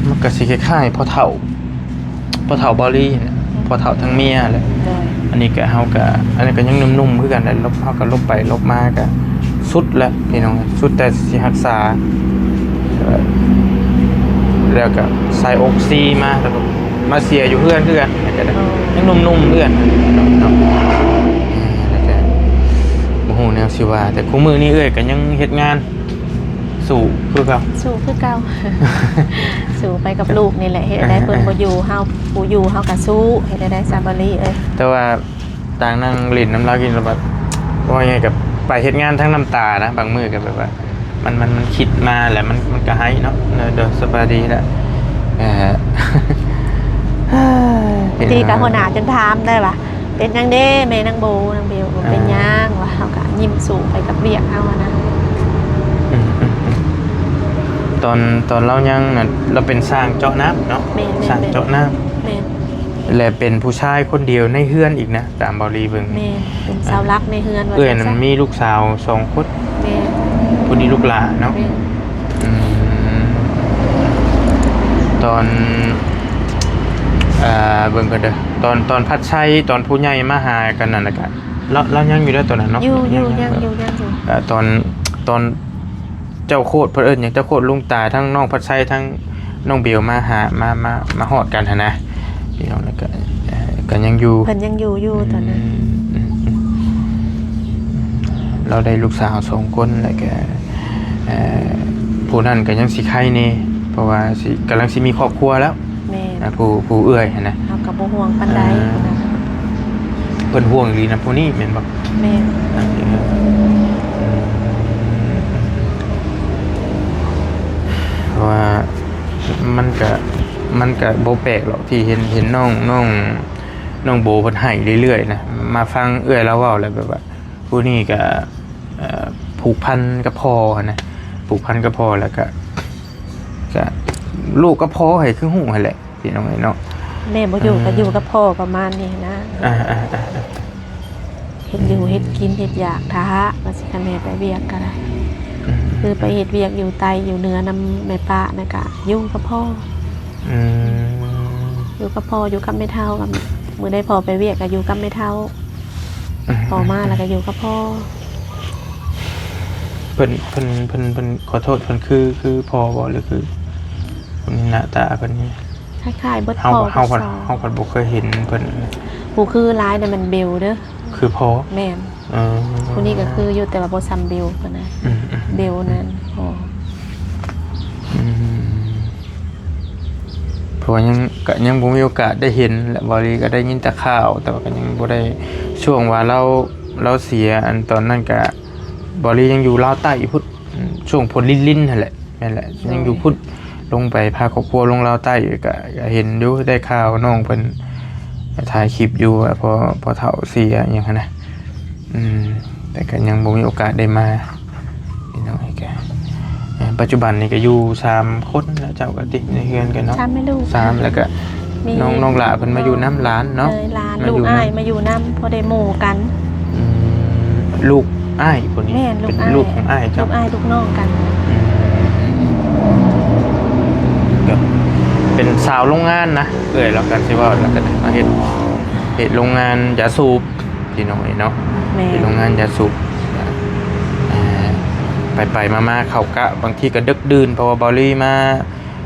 ມັນກໍຊິຄ້າຍໆ ພໍ່ເຖົ້າ ພໍ່ເຖົ້າເບົາຫຼີນະ ອືມ ພໍ່ເຖົ້າທັງເມຍແຫຼະ. ໂດຍ ອັນນີ້ກະ ເຮົາກະ ອັນນີ້ກະຍັງໜຸ່ມໆຄືກັນແຫຼະ ຫຼົບ ເຮົາກະຫຼົບໄປຫຼົບມາກະສຸດແລ້ວພີ່ນ້ອງ ສຸດແຕ່ຊິຮັກສາ. ແລ້ວກະໃສ່ອົກຊີມາ ແລ້ວກະມາເສຍຢູ່ເຮືອນຄືກັນ ແລ້ວກະ ໂອ້ ຍັງໜຸ່ມໆຄືກັນເນາະ. ແລ້ວກະບໍ່ຮູ້ແນວຊິວ່າ ແຕ່ຄູ່ມື້ນີ້ເອື້ອຍກະຍັງເຮັດງານ ສູ້ຄືເກົ່າ ສູ້ຄືເກົ່າ ສູ້ໄປກັບລູກນີ້ແຫຼະ. ເຮັດແນວໃດ ເອີ ເພິ່ນບໍ່ຢູ່ ເຮົາຜູ້ຢູ່ ເຮົາກໍສູ້ ເຮັດແນວໃດຊະ ເບົາຫຼີເອີຍ. ແຕ່ວ່າຕ່າງນັ່ງຫຼິ້ນນຳລາວກິນລະບັດ ເວົ້າງ່າຍໆ ກັບໄປເຮັດງານທັງນ້ຳຕານະ ບາງມື້ກໍແບບວ່າ ມັນ ມັນ ມັນຄິດມາແລ້ວ ມັນ ມັນກໍໄຫ້ເນາະ. ໂດຍ ໂດຍ ສະບາຍດີແລ້ວ ເອີ ດີກັບຫົວໜ້າຈົນຖາມໄດ້ວ່າ ເປັນຫຍັງເດ້ແມ່ນາງໂບ ນາງເບວ ບໍ່ເປັນຫຍັງວ່າ ເຮົາກະຍິ້ມສູ້ໄປກັບວຽກເຮົາຫັ້ນນະ. ອືມ ອືມ ອືມ ຕອນ ຕອນລາວຍັງນັ້ນ ລາວເປັນຊ່າງເຈາະນ້ຳເນາະ. ແມ່ນໆ ຊ່າງເຈາະນ້ຳ ແມ່ນ ແລະເປັນຜູ້ຊາຍຄົນດຽວໃນເຮືອນອີກນະ ຕາມເບົາຫຼີເບິ່ງ. ແມ່ນ ເປັນເສົາຫຼັກໃນເຮືອນວ່າຊັ້ນຊະ. ເອື້ອຍນັ້ນມີລູກສາວສອງຄົນ. ແມ່ນ ຜູ້ນີ້ລູກຫຼ້າເນາະ. ແມ່ນ ອືມ ຕອນ ເອີ ເບິ່ງກ່ອນເດີ ຕອນ ຕອນພັດໄຊ ຕອນຜູ້ໃຫຍ່ມາຫາກັນນັ້ນນະ ກະ ລາວ ລາວຍັງຢູ່ເດີຕອນນັ້ນເນາະ. ຢູ່ ຢູ່ ຍັງ ຍັງຢູ່ ຍັງຢູ່ ເອີ ຕອນ ຕອນເຈົ້າໂຄດ ເພິ່ນເອີ້ນຫຍັງ ເຈົ້າໂຄດລຸງຕາ ທັງນ້ອງພັດໄຊ ທັງນ້ອງເບວມາຫາ ມາ ມາ ມາຮອດກັນຫັ້ນນະ ພີ່ນ້ອງ. ແລ້ວກະ ເອີ ກະຍັງຢູ່ ເພິ່ນຍັງຢູ່ຢູ່ຕອນນັ້ນ. ອືມ ອືມ ອືມ ລາວໄດ້ລູກສາວສອງຄົນ ແລ້ວກະ ເອີ ຜູ້ນັ້ນກໍຍັງຊິໄຄແດ່ ເພາະວ່າຊິ ກຳລັງຊິມີຄອບຄົວແລ້ວ. ແມ່ນ ອ່າ ຜູ້ ຜູ້ເອື້ອຍຫັ້ນນະ ເຮົາກໍບໍ່ຫ່ວງປານໃດ. ອ່າ ເພິ່ນຫ່ວງອີ່ຫຼີນຳຜູ້ນີ້ແມ່ນບໍ່? ແມ່ນ ອ່າ ເອີ ອືມ ເພາະວ່າມັນກະ ມັນກະບໍ່ແປກດອກທີ່ເຫັນ ເຫັນນ້ອງ ນ້ອງ ນ້ອງໂບເພິ່ນໄຫ້ເລື້ອຍໆນະ ມາຟັງເອື້ອຍລາວເວົ້າແລ້ວແບບວ່າ ຜູ້ນີ້ກໍ ເອີ ຜູກພັນກັບພໍ່ຫັ້ນນະ ຜູກພັນກັບພໍ່ ແລ້ວກໍ ກໍລູກກັບພໍ່ໃຫ້ຄືຮູ້ຫັ້ນແຫຼະ ພີ່ນ້ອງເອີຍເນາະ. ແມ່ບໍ່ຢູ່ ເອີ ກໍຢູ່ກັບພໍ່ປະມານນີ້ນະ. ອ່າໆໆໆ ເຮັດຢູ່ ອືມ ເຮັດກິນເຮັດຢາກ ຖ້າວ່າຊິ ຄັນແມ່ໄປວຽກກໍໄດ້ ອືມ ຄືໄປເຮັດວຽກຢູ່ໃຕ້ຢູ່ເໜືອນຳແມ່ປ້ານະ ກໍຢູ່ກັບພໍ່. ອືມ ຢູ່ກັບພໍ່ ຢູ່ກັບແມ່ເຖົ້າ ກໍມື້ໃດພໍ່ໄປວຽກກໍຢູ່ກັບແມ່ເຖົ້າ. ອືມ ພໍມາແລ້ວກໍຢູ່ກັບພໍ່. ເພິ່ນ ເພິ່ນ ເພິ່ນ ເພິ່ນ ຂໍໂທດ ເພິ່ນຄື ຄືພໍ່ບໍ່ ຫຼືຄືຄົນນີ້ ໜ້າຕາເພິ່ນນີ້? ຄ້າຍໆເບິດ ເຮົາ ພໍ່ ເຮົາ ເພິ່ນ ສອງ ເຮົາເພິ່ນບໍ່ເຄີຍເຫັນເພິ່ນ. ຜູ້ຄືຫຼາຍນະແມ່ນເບວເດີ. ຄືພໍ່? ແມ່ນ. ເອີ ຜູ້ນີ້ກໍຄືຢູ່ ແຕ່ວ່າບໍ່ຊ່ຳເບວປານໃດ. ອືມໆໆ ເບວນັ້ນ ອືມ ພໍ່. ອືມ ເພາະວ່າຍັງ ກໍຍັງບໍ່ມີໂອກາດໄດ້ເຫັນ ແລະ ເວົ້າອີ່ຫຼີກໍໄດ້ຍິນແຕ່ຂ່າວ ແຕ່ວ່າກໍຍັງບໍ່ໄດ້ ຊ່ວງວ່າລາວ ລາວເສຍ ອັນຕອນນັ້ນກະ ເວົ້າອີ່ຫຼີຍັງຢູ່ລາວໃຕ້ພຸ້ນ ອືມ ຊ່ວງຝົນລິນໆຫັ້ນແຫຼະ. ແມ່ນແຫຼະ ໂດຍ ຍັງຢູ່ພຸ້ນ ລົງໄປພາຄອບຄົວລົງລາວໃຕ້ ກະ ກະເຫັນຢູ່ ໄດ້ຂ່າວນ້ອງເພິ່ນຖ່າຍຄລິບຢູ່ ພໍ່ ພໍ່ເຖົ້າເສຍຫຍັງຫັ້ນນະ. ອືມ ແຕ່ກໍຍັງບໍ່ມີໂອກາດໄດ້ມາ ພີ່ນ້ອງເອີຍ. ກະ ເອີ ປັດຈຸບັນນີ້ກໍຢູ່ສາມຄົນແລ້ວ ເຈົ້າກໍຕິ ໃນເຮືອນກັນເນາະ. ສາມແມ່ລູກ ສາມ ແລ້ວກໍ ມີນ້ອງ ນ້ອງຫຼ້າເພິ່ນມາຢູ່ນຳ ຫຼານເນາະ. ເອີ ຫຼານ ມາຢູ່ນຳ ລູກອ້າຍມາຢູ່ນຳ ພໍໄດ້ໝູ່ກັນ. ອືມ ລູກອ້າຍຜູ້ນີ້? ແມ່ນ ເປັນລູກອ້າຍ ລູກຂອງອ້າຍເຈົ້າ? ລູກອ້າຍ ລູກນ້ອງກັນ. ອືມ ກໍເປັນສາວໂຮງງານນະ ເອື້ອຍ ແລ້ວກໍຊິເວົ້າ ແລ້ວກໍມາເຮັດ ເຮັດໂຮງງານຢາສູບ ພີ່ນ້ອງເອີຍເນາະ. ແມ່ນ ເຮັດໂຮງງານຢາສູບ. ເອີ ໄປໆມາໆ ເຂົາກະບາງທີກໍດຶກດື່ນ ເພາະວ່າເບົາລີມາ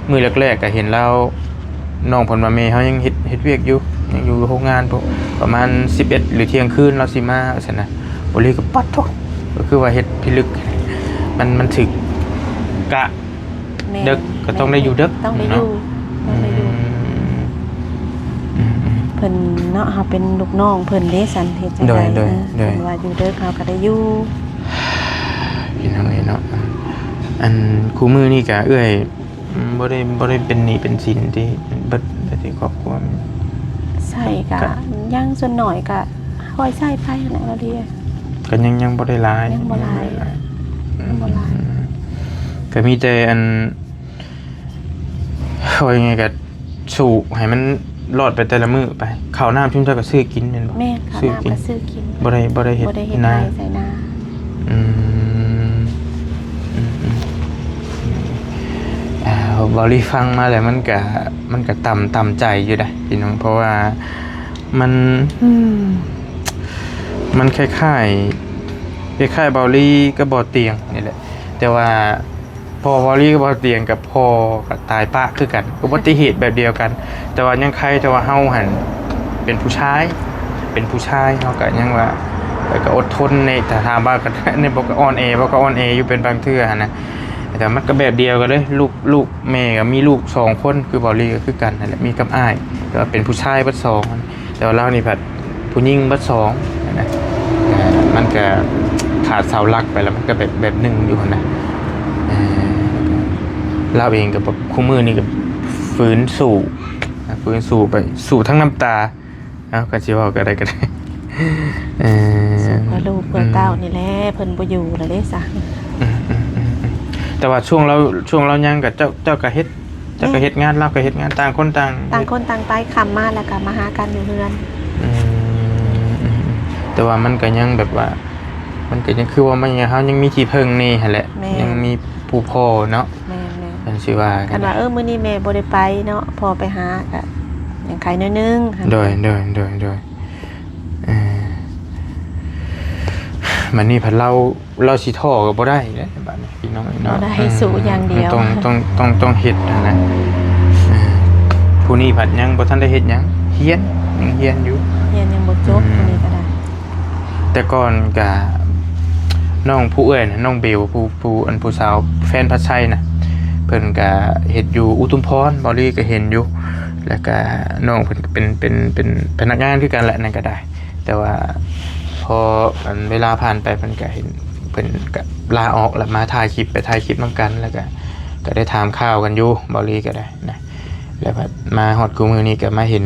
ມື້ແລກໆກໍເຫັນລາວ ນ້ອງເພິ່ນວ່າແມ່ເຮົາຍັງເຮັດ ເຮັດວຽກຢູ່ ຍັງຢູ່ໂຮງງານພຸ້ນ ປະມານສິບເອັດ ຫຼື ທ່ຽງຄືນລາວຊິມາ ວ່າຊັ້ນນະ. ໂອເລກໍປັດໂທ ກໍຄືວ່າເຮັດພິລຶກ ມັນ ມັນຖືກກະ ແມ່ນ ເດິກ ກໍຕ້ອງໄດ້ຢູ່ເດິກ ຕ້ອງໄດ້ຢູ່ ເນາະ ຕ້ອງໄດ້ຢູ່. ອືມ ອືມ ເພິ່ນເນາະ ເຮົາເປັນລູກນ້ອງເພິ່ນເດ້ ຊັ້ນເຮັດຈັ່ງໃດ? ໂດຍ ໂດຍ ເອີ ໂດຍ ເພິ່ນວ່າຢູ່ເດິກ ເຮົາກໍໄດ້ຢູ່. ພີ່ນ້ອງເອີຍເນາະ ອັນ ຄູ່ມື້ນີ້ກະເອື້ອຍ ອືມ ບໍ່ໄດ້ ບໍ່ໄດ້ເປັນໜີ້ເປັນສິນທີ່ເບິດໄປທີ່ຄອບຄົວ? ໃຊ້ກະ ກະ ຍັງ ສ່ວນໜ້ອຍກະຄ່ອຍໃຊ້ໄປຫັ້ນແຫຼະ ເວົ້າດີ ກະຍັງ ຍັງບໍ່ໄດ້ຫຼາຍ ຍັງບໍ່ຫຼາຍ ຍັງບໍ່ຫຼາຍ ອືມ ກະມີແຕ່ອັນ ເວົ້າຍັງໄງກະ ສູ້ໃຫ້ມັນລອດໄປແຕ່ລະມື້ໄປ. ເຂົ້ານ້ຳຊຸມເຈົ້າກໍຊື້ກິນແມ່ນບໍ່? ແມ່ນ ເຂົ້ານ້ຳກໍຊື້ກິນ ບໍ່ໄດ້ ບໍ່ໄດ້ເຮັດ ບໍ່ໄດ້ເຮັດນາ ໄຮ່ໄຖນາ. ອືມ ອືມ ອືມ ອ່າ ເວົ້າລີຟັງມາແລ້ວມັນກະ ມັນກະຕ່ຳ ຕ່ຳໃຈຢູ່ເດ້ພີ່ນ້ອງ ເພາະວ່າມັນ ອືມ ມັນຄ້າຍໆ ຄ້າຍໆເບົາລີກັບບໍ່ຕຽງນີ້ແຫຼະ ແຕ່ວ່າ ພໍ່ເບົາລີກັບບໍ່ຕຽງກັບພໍ່ກໍຕາຍປະຄືກັນ ອຸບັດຕິເຫດແບບດຽວກັນ ແຕ່ວ່າຍັງໄຄ ແຕ່ວ່າເຮົາຫັ້ນເປັນຜູ້ຊາຍ ເປັນຜູ້ຊາຍ ເຮົາກໍຍັງວ່າ ເອີ ກໍອົດທົນແດ່ ຖ້າຖາມວ່າ ກໍ ນີ້ບໍ່ ກໍອ່ອນແອ ບໍ່ ກໍອ່ອນແອຢູ່ເປັນບາງເທື່ອຫັ້ນນະ ແຕ່ມັນກໍແບບດຽວກັນເລີຍ ລູກ ລູກແມ່ກໍມີລູກສອງຄົນ ຄືເບົາລີກໍຄືກັນຫັ້ນແຫຼະ ມີກັບອ້າຍ ແຕ່ວ່າເປັນຜູ້ຊາຍເບິດສອງ ແຕ່ວ່າລາວນີ້ພັດຜູ້ຍິງເບິດສອງນະ ມັນກະຂາດເສົາຫຼັກໄປແລ້ວ ມັນກະແບບ ແບບໜຶ່ງຢູ່ຫັ້ນນະ. ເອີ ລາວເອງກະແບບ ຄູ່ມື້ນີ້ກະຝືນສູ້ ຝືນສູ້ໄປ ສູ້ທັງນ້ຳຕາ ເອົາ ກະຊິເວົ້າກະໄດ້ ກະໄດ້ ເອີ ສູ້ເພື່ອລູກເພື່ອເຕົ້ານີ້ແຫຼະ ເພິ່ນບໍ່ຢູ່ແລ້ວເດ້ຊະ. ອືມ ແຕ່ວ່າຊ່ວງລາວ ຊ່ວງລາວຍັງກະ ເຈົ້າ ເຈົ້າກະເຮັດ ເຈົ້າກໍເຮັດງານ ລາວກໍເຮັດງານ ຕ່າງຄົນຕ່າງ ຕ່າງຄົນຕ່າງໄປ ຄ່ຳມາແລ້ວກໍມາຫາກັນຢູ່ເຮືອນ. ອືມ ອືມ ອືມ ແຕ່ວ່າມັນກໍຍັງແບບວ່າ ມັນກໍຍັງຄືວ່າມັນ ເຮົາຍັງມີທີ່ເພິ່ງແດ່ຫັ້ນແຫຼະ ແມ່ນ ຍັງມີຜູ້ພໍ່ເນາະ. ແມ່ນໆ ເພິ່ນຊິວ່າ ຄັນວ່າ ເອີ ມື້ນີ້ແມ່ບໍ່ໄດ້ໄປເນາະ ພໍ່ໄປຫາ ກໍຍັງໄຄໜ້ອຍໜຶ່ງ. ໂດຍ ໂດຍ ໂດຍ ໂດຍ ເອີ ບັດນີ້ພັດລາວ ລາວຊິທໍ້ກໍບໍ່ໄດ້ເດ້ ບັດນີ້ພີ່ນ້ອງເນາະ ບໍ່ໄດ້ ອືມ ສູ້ຢ່າງດຽວ ຕ້ອງ ຕ້ອງ ຕ້ອງ ຕ້ອງເຮັດຫັ້ນນະ. ເອີ ຜູ້ນີ້ພັດຍັງບໍ່ທັນໄດ້ເຮັດຫຍັງ ຮຽນ ຍັງຮຽນຢູ່ ຮຽນຍັງບໍ່ຈົບ ອືມ ຜູ້ນີ້ກໍໄດ້. ແຕ່ກ່ອນກະ ນ້ອງຜູ້ເອື້ອຍນະ ນ້ອງເບວ ຜູ້ ຜູ້ ອັນ ຜູ້ສາວແຟນພັດໄຊນະ ເພິ່ນກະເຮັດຢູ່ອຸທຸມພອນ ເບົາລີກໍເຫັນຢູ່ ແລ້ວກະນ້ອງເພິ່ນກໍເປັນ ເປັນ ເປັນພະນັກງານຄືກັນແຫຼະ ນັ້ນກໍໄດ້. ແຕ່ວ່າພໍອັນເວລາຜ່ານໄປ ເພິ່ນກະເຫັນ ເພິ່ນກະລາອອກ ແລ້ວມາຖ່າຍຄລິບ ໄປຖ່າຍຄລິບນຳກັນ ແລ້ວກະ ກະໄດ້ຖາມຂ່າວກັນຢູ່ ເບົາລີກະໄດ້ນະ. ແລ້ວພັດມາຮອດຄູ່ມື້ນີ້ກະມາເຫັນ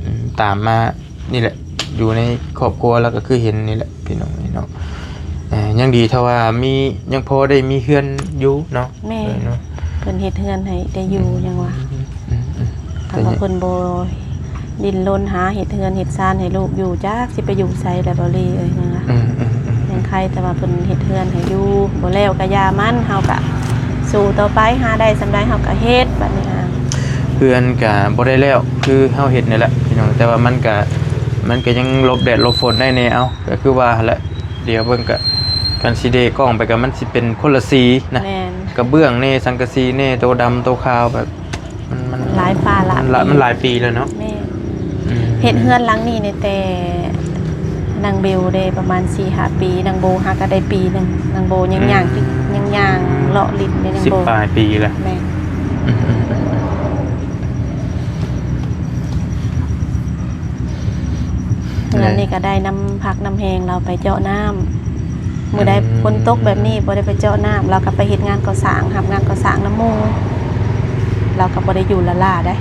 ອືມ ຕາມມານີ້ແຫຼະ ຢູ່ໃນຄອບຄົວ ແລ້ວກະຄືເຫັນນີ້ແຫຼະ ພີ່ນ້ອງເອີຍເນາະ. ເອີ ຍັງດີຖ້າວ່າມີ ຍັງພໍໄດ້ມີເຮືອນຢູ່ເນາະ. ແມ່ນ ເອີເນາະ ເພິ່ນເຮັດເຮືອນໃຫ້ໄດ້ຢູ່. ອືມ ຫຍັງວ່າ ອືມໆໆ ຄັນວ່າເພິ່ນບໍ່ດີ້ນລົນຫາເຮັດເຮືອນເຮັດຊານໃຫ້ລູກຢູ່ ຈັກຊິໄປຢູ່ໃສແລ້ວ ເບົາຫຼີເອີຍ ຫຍັງວ່າ. ອືມໆໆ ຍັງໄຄແຕ່ວ່າເພິ່ນເຮັດເຮືອນໃຫ້ຢູ່ ບໍ່ແລ້ວກໍຢ່າມັນ ເຮົາກໍສູ້ຕໍ່ໄປ ຫາໄດ້ສ່ຳໃດເຮົາກໍເຮັດ. ບັດນີ້ຫາ ເຮືອນກໍບໍ່ໄດ້ແລ້ວ ຄືເຮົາເຮັດນີ້ແຫຼະພີ່ນ້ອງ ແຕ່ວ່າມັນກໍ ມັນກໍຍັງຫຼົບແດດຫຼົບຝົນໄດ້ແດ່. ເອົາ ກໍຄືວ່າຫັ້ນແຫຼະ ດຽວເບິ່ງກະ ຄັນຊິເດກ້ອງໄປກະ ມັນຊິເປັນຄົນລະສີນະ. ແມ່ນ ກະເບື້ອງແດ່ ສັງກະສີແດ່ ໂຕດຳໂຕຂາວ ແບບ ມັນ ມັນ ຫຼາຍຟ້າຫຼາຍ ມັນຫຼາຍ ປີ ມັນຫຼາຍປີແລ້ວເນາະ. ແມ່ນ ອືມ ເຮັດເຮືອນຫຼັງນີ້ນີ້ແຕ່ນາງເບວເດ້ ປະມານສີ່ຫ້າປີ ນາງໂບຫາກະໄດ້ປີໜຶ່ງ ນາງໂບຍັງ ອືມ ຍ່າງ ຍັງຍ່າງເລາະຫຼິ້ນເດ້ ນາງໂບ ສິບປາຍປີແລ້ວ. ແມ່ນ ອືມໆໆໆ ເຮືອນນີ້ກໍໄດ້ນຳພັກນຳແຮງລາວໄປເຈາະນ້ຳ ມື້ໃດ ອືມ ຝົນຕົກແບບນີ້ບໍ່ໄດ້ໄປເຈາະນ້ຳ ລາວກໍໄປເຮັດງານກໍ່ສ້າງ ຮັບງານກໍ່ສ້າງນຳໝູ່ ລາວກໍບໍ່ໄດ້ຢູ່ລ້າໆໄດ໋.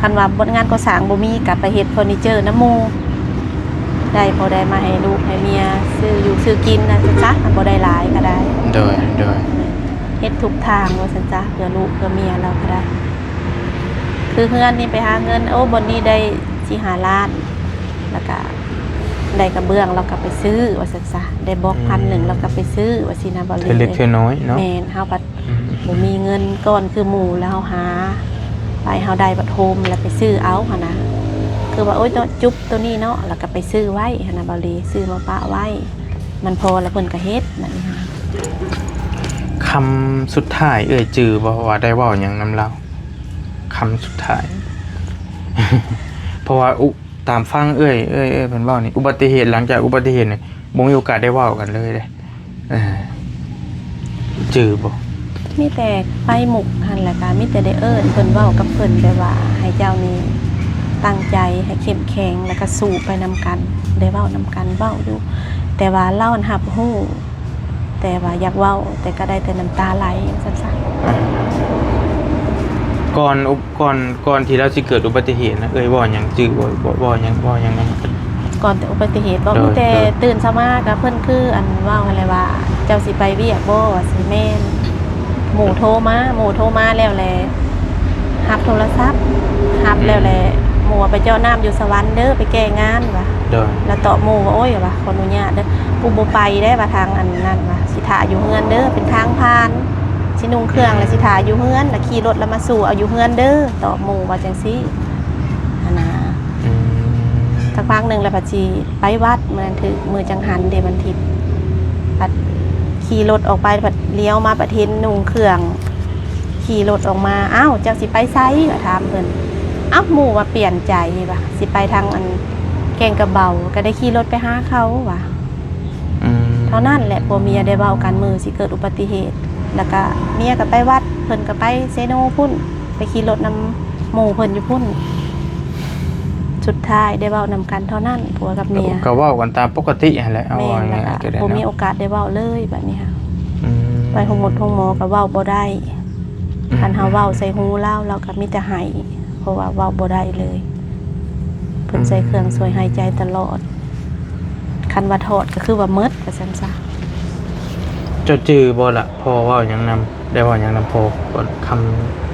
ຄັນວ່າງານກໍ່ສ້າງບໍ່ມີກໍໄປເຮັດເຟີນີເຈີນຳໝູ່ ໄດ້ພໍໄດ້ມາໃຫ້ລູກໃຫ້ເມຍຊື້ຢູ່ຊື້ກິນນະ ຊັ້ນຊະ ບໍ່ໄດ້ຫຼາຍກໍໄດ້. ໂດຍ ໂດຍ ເຮັດທຸກທາງວ່າຊັ້ນຊະ ເພື່ອລູກເພື່ອເມຍລາວກໍໄດ້. ຄືເຮືອນນີ້ໄປຫາເງິນ ໂອ້ ບ່ອນນີ້ໄດ້ສີ່ຫ້າລ້ານ ແລ້ວກະໄດ້ກະເບື້ອງ ແລ້ວກະໄປຊື້ວ່າຊັ້ນຊະ ໄດ້ບອກ ອືມ ພັນໜຶ່ງ ແລ້ວກະໄປຊື້ວ່າຊີ້ນະ ບໍ່ ເທື່ອເລັກເທື່ອນ້ອຍເນາະ. ແມ່ນ ເຮົາພັດ ອືມ ບໍ່ມີເງິນກ້ອນຄືໝູ່ ແລ້ວເຮົາຫາໄປ ເຮົາໄດ້ບັດໂຮມ ແລ້ວໄປຊື້ເອົາຫັ້ນນະ ຄືວ່າ ໂອ້ຍ ເນາະ ຈຸບໂຕນີ້ເນາະ ແລ້ວກະໄປຊື້ໄວ້ຫັ້ນນະ ເບົາຫຼີ ຊື້ມາປະໄວ້ ມັນພໍແລ້ວເພິ່ນກະເຮັດ ບັດນີ້ຫາ. ຄຳສຸດທ້າຍເອື້ອຍຈື່ບໍ່ວ່າໄດ້ເວົ້າຫຍັງນຳລາວ? ຄຳສຸດທ້າຍ ເພາະວ່າອຸ ຕາມຟັງເອື້ອຍ ເອື້ອຍ ເອື້ອຍເພິ່ນເວົ້ານີ້ ອຸບັດຕິເຫດ ຫຼັງຈາກອຸບັດຕິເຫດນີ້ບໍ່ມີໂອກາດໄດ້ເວົ້າກັນເລີຍເດ້. ເອີ ຈື່ບໍ່? ມີແຕ່ໄປມຸກຫັ້ນແຫຼະ ກະມີແຕ່ໄດ້ເອີ້ນເພິ່ນ ເວົ້າກັບເພິ່ນແບບວ່າໃຫ້ເຈົ້ານີ້ຕັ້ງໃຈ ໃຫ້ເຂັ້ມແຂງ ແລ້ວກະສູ້ໄປນຳກັນ ໄດ້ເວົ້ານຳກັນ ເວົ້າຢູ່ ແຕ່ວ່າລາວຫັ້ນຮັບຮູ້ ແຕ່ວ່າຢາກເວົ້າ ແຕ່ກໍໄດ້ແຕ່ນ້ຳຕາໄຫຼ ວ່າຊັ້ນຊະ. ອາ ກ່ອນ ກ່ອນ ກ່ອນທີ່ລາວຊິເກີດອຸບັດຕິເຫດນະ ເອື້ອຍເວົ້າຫຍັງຈື່ບໍ່? ເວົ້າ ເວົ້າຫຍັງ ເວົ້າຫຍັງນຳກັນ? ກ່ອນແຕ່ອຸບັດຕິເຫດບໍ? ໂດຍ ມີແຕ່ ໂດຍ ຕື່ນເຊົ້າມາກໍເພິ່ນຄືອັນເວົ້າຫັ້ນແຫຼະວ່າ ເຈົ້າຊິໄປວຽກບໍ່? ວ່າຊິແມ່ນ ໝູ່ໂທມາ ໝູ່ໂທມາແລ້ວແຫຼະ ຮັບໂທລະສັບ ຮັບແລ້ວແຫຼະ ອືມ ໝູ່ວ່າໄປເຈາະນ້ຳຢູ່ສະຫວັນເດີ ໄປແກ້ງານວ່າ. ໂດຍ ແລ້ວຕອບໝູ່ວ່າ ໂອ້ຍ ວ່າ ຂໍອະນຸຍາດເດີ ກູບໍ່ໄປເດ້ ວ່າທາງອັນນັ້ນວ່າ ຊິຖ້າຢູ່ເຮືອນເດີ ເປັນທາງຜ່ານ ຊິນຸ່ງເຄື່ອງ ອືມ ແລ້ວຊິຖ້າຢູ່ເຮືອນ ແລ້ວຂີ່ລົດແລ້ວມາສູ່ເອົາຢູ່ເຮືອນເດີ ຕອບໝູ່ວ່າຈັ່ງຊີ້ຫັ້ນນະ. ອືມ ສັກພັກໜຶ່ງແລ້ວພັດຊິໄປວັດ ມື້ນັ້ນຖືກມື້ຈັງຫັນເດ ວັນທິດ ພັດຂີ່ລົດອອກໄປ ພັດລ້ຽວມາ ພັດເຫັນນຸ່ງເຄື່ອງ ຂີ່ລົດອອກມາ ອ້າວ ເຈົ້າຊິໄປໃສ? ກໍຖາມເພິ່ນ ອ້າວ ໝູ່ວ່າປ່ຽນໃຈວ່າ ຊິໄປທາງອັນແກ້ງກະເບົາ ກໍໄດ້ຂີ່ລົດໄປຫາເຂົາວ່າ. ອືມ ເທົ່ານັ້ນແຫຼະ ຜົວເມຍໄດ້ເວົ້າກັນມື້ຊິເກີດອຸບັດຕິເຫດ ແລ້ວກະເມຍກໍໄປວັດ ເພິ່ນກໍໄປເຊໂນພຸ້ນ ໄປຂີ່ລົດນຳໝູ່ເພິ່ນຢູ່ພຸ້ນ ສຸດທ້າຍໄດ້ເວົ້ານຳກັນເທົ່ານັ້ນ ຜົວກັບເມຍ ກໍເວົ້າກັນຕາມປົກກະຕິຫັ້ນແຫຼະ. ແມ່ນ ເອົາວ່າງ່າຍໆ ກໍໄດ້ ບໍ່ມີໂອກາດໄດ້ເວົ້າເລີຍບັດນີ້ຫະ. ອືມ ໄປໂຮງໝົດໂຮງໝໍກໍເວົ້າບໍ່ໄດ້. ອືມ ຄັນເຮົາເວົ້າໃສ່ຫູລາວ ລາວກໍມີແຕ່ໄຫ້ ເພາະວ່າເວົ້າບໍ່ໄດ້ເລີຍ ເພິ່ນໃສ່ເຄື່ອງຊ່ວຍຫາຍໃຈຕະຫຼອດ. ອືມ ຄັນວ່າຖອດກໍຄືວ່າໝົດ ວ່າຊັ້ນຊະ. ເຈົ້າຈື່ບໍ່ລະ ພໍ່ເວົ້າຫຍັງນຳ? ໄດ້ເວົ້າຫຍັງນຳພໍ່ກ່ອນ ຄຳ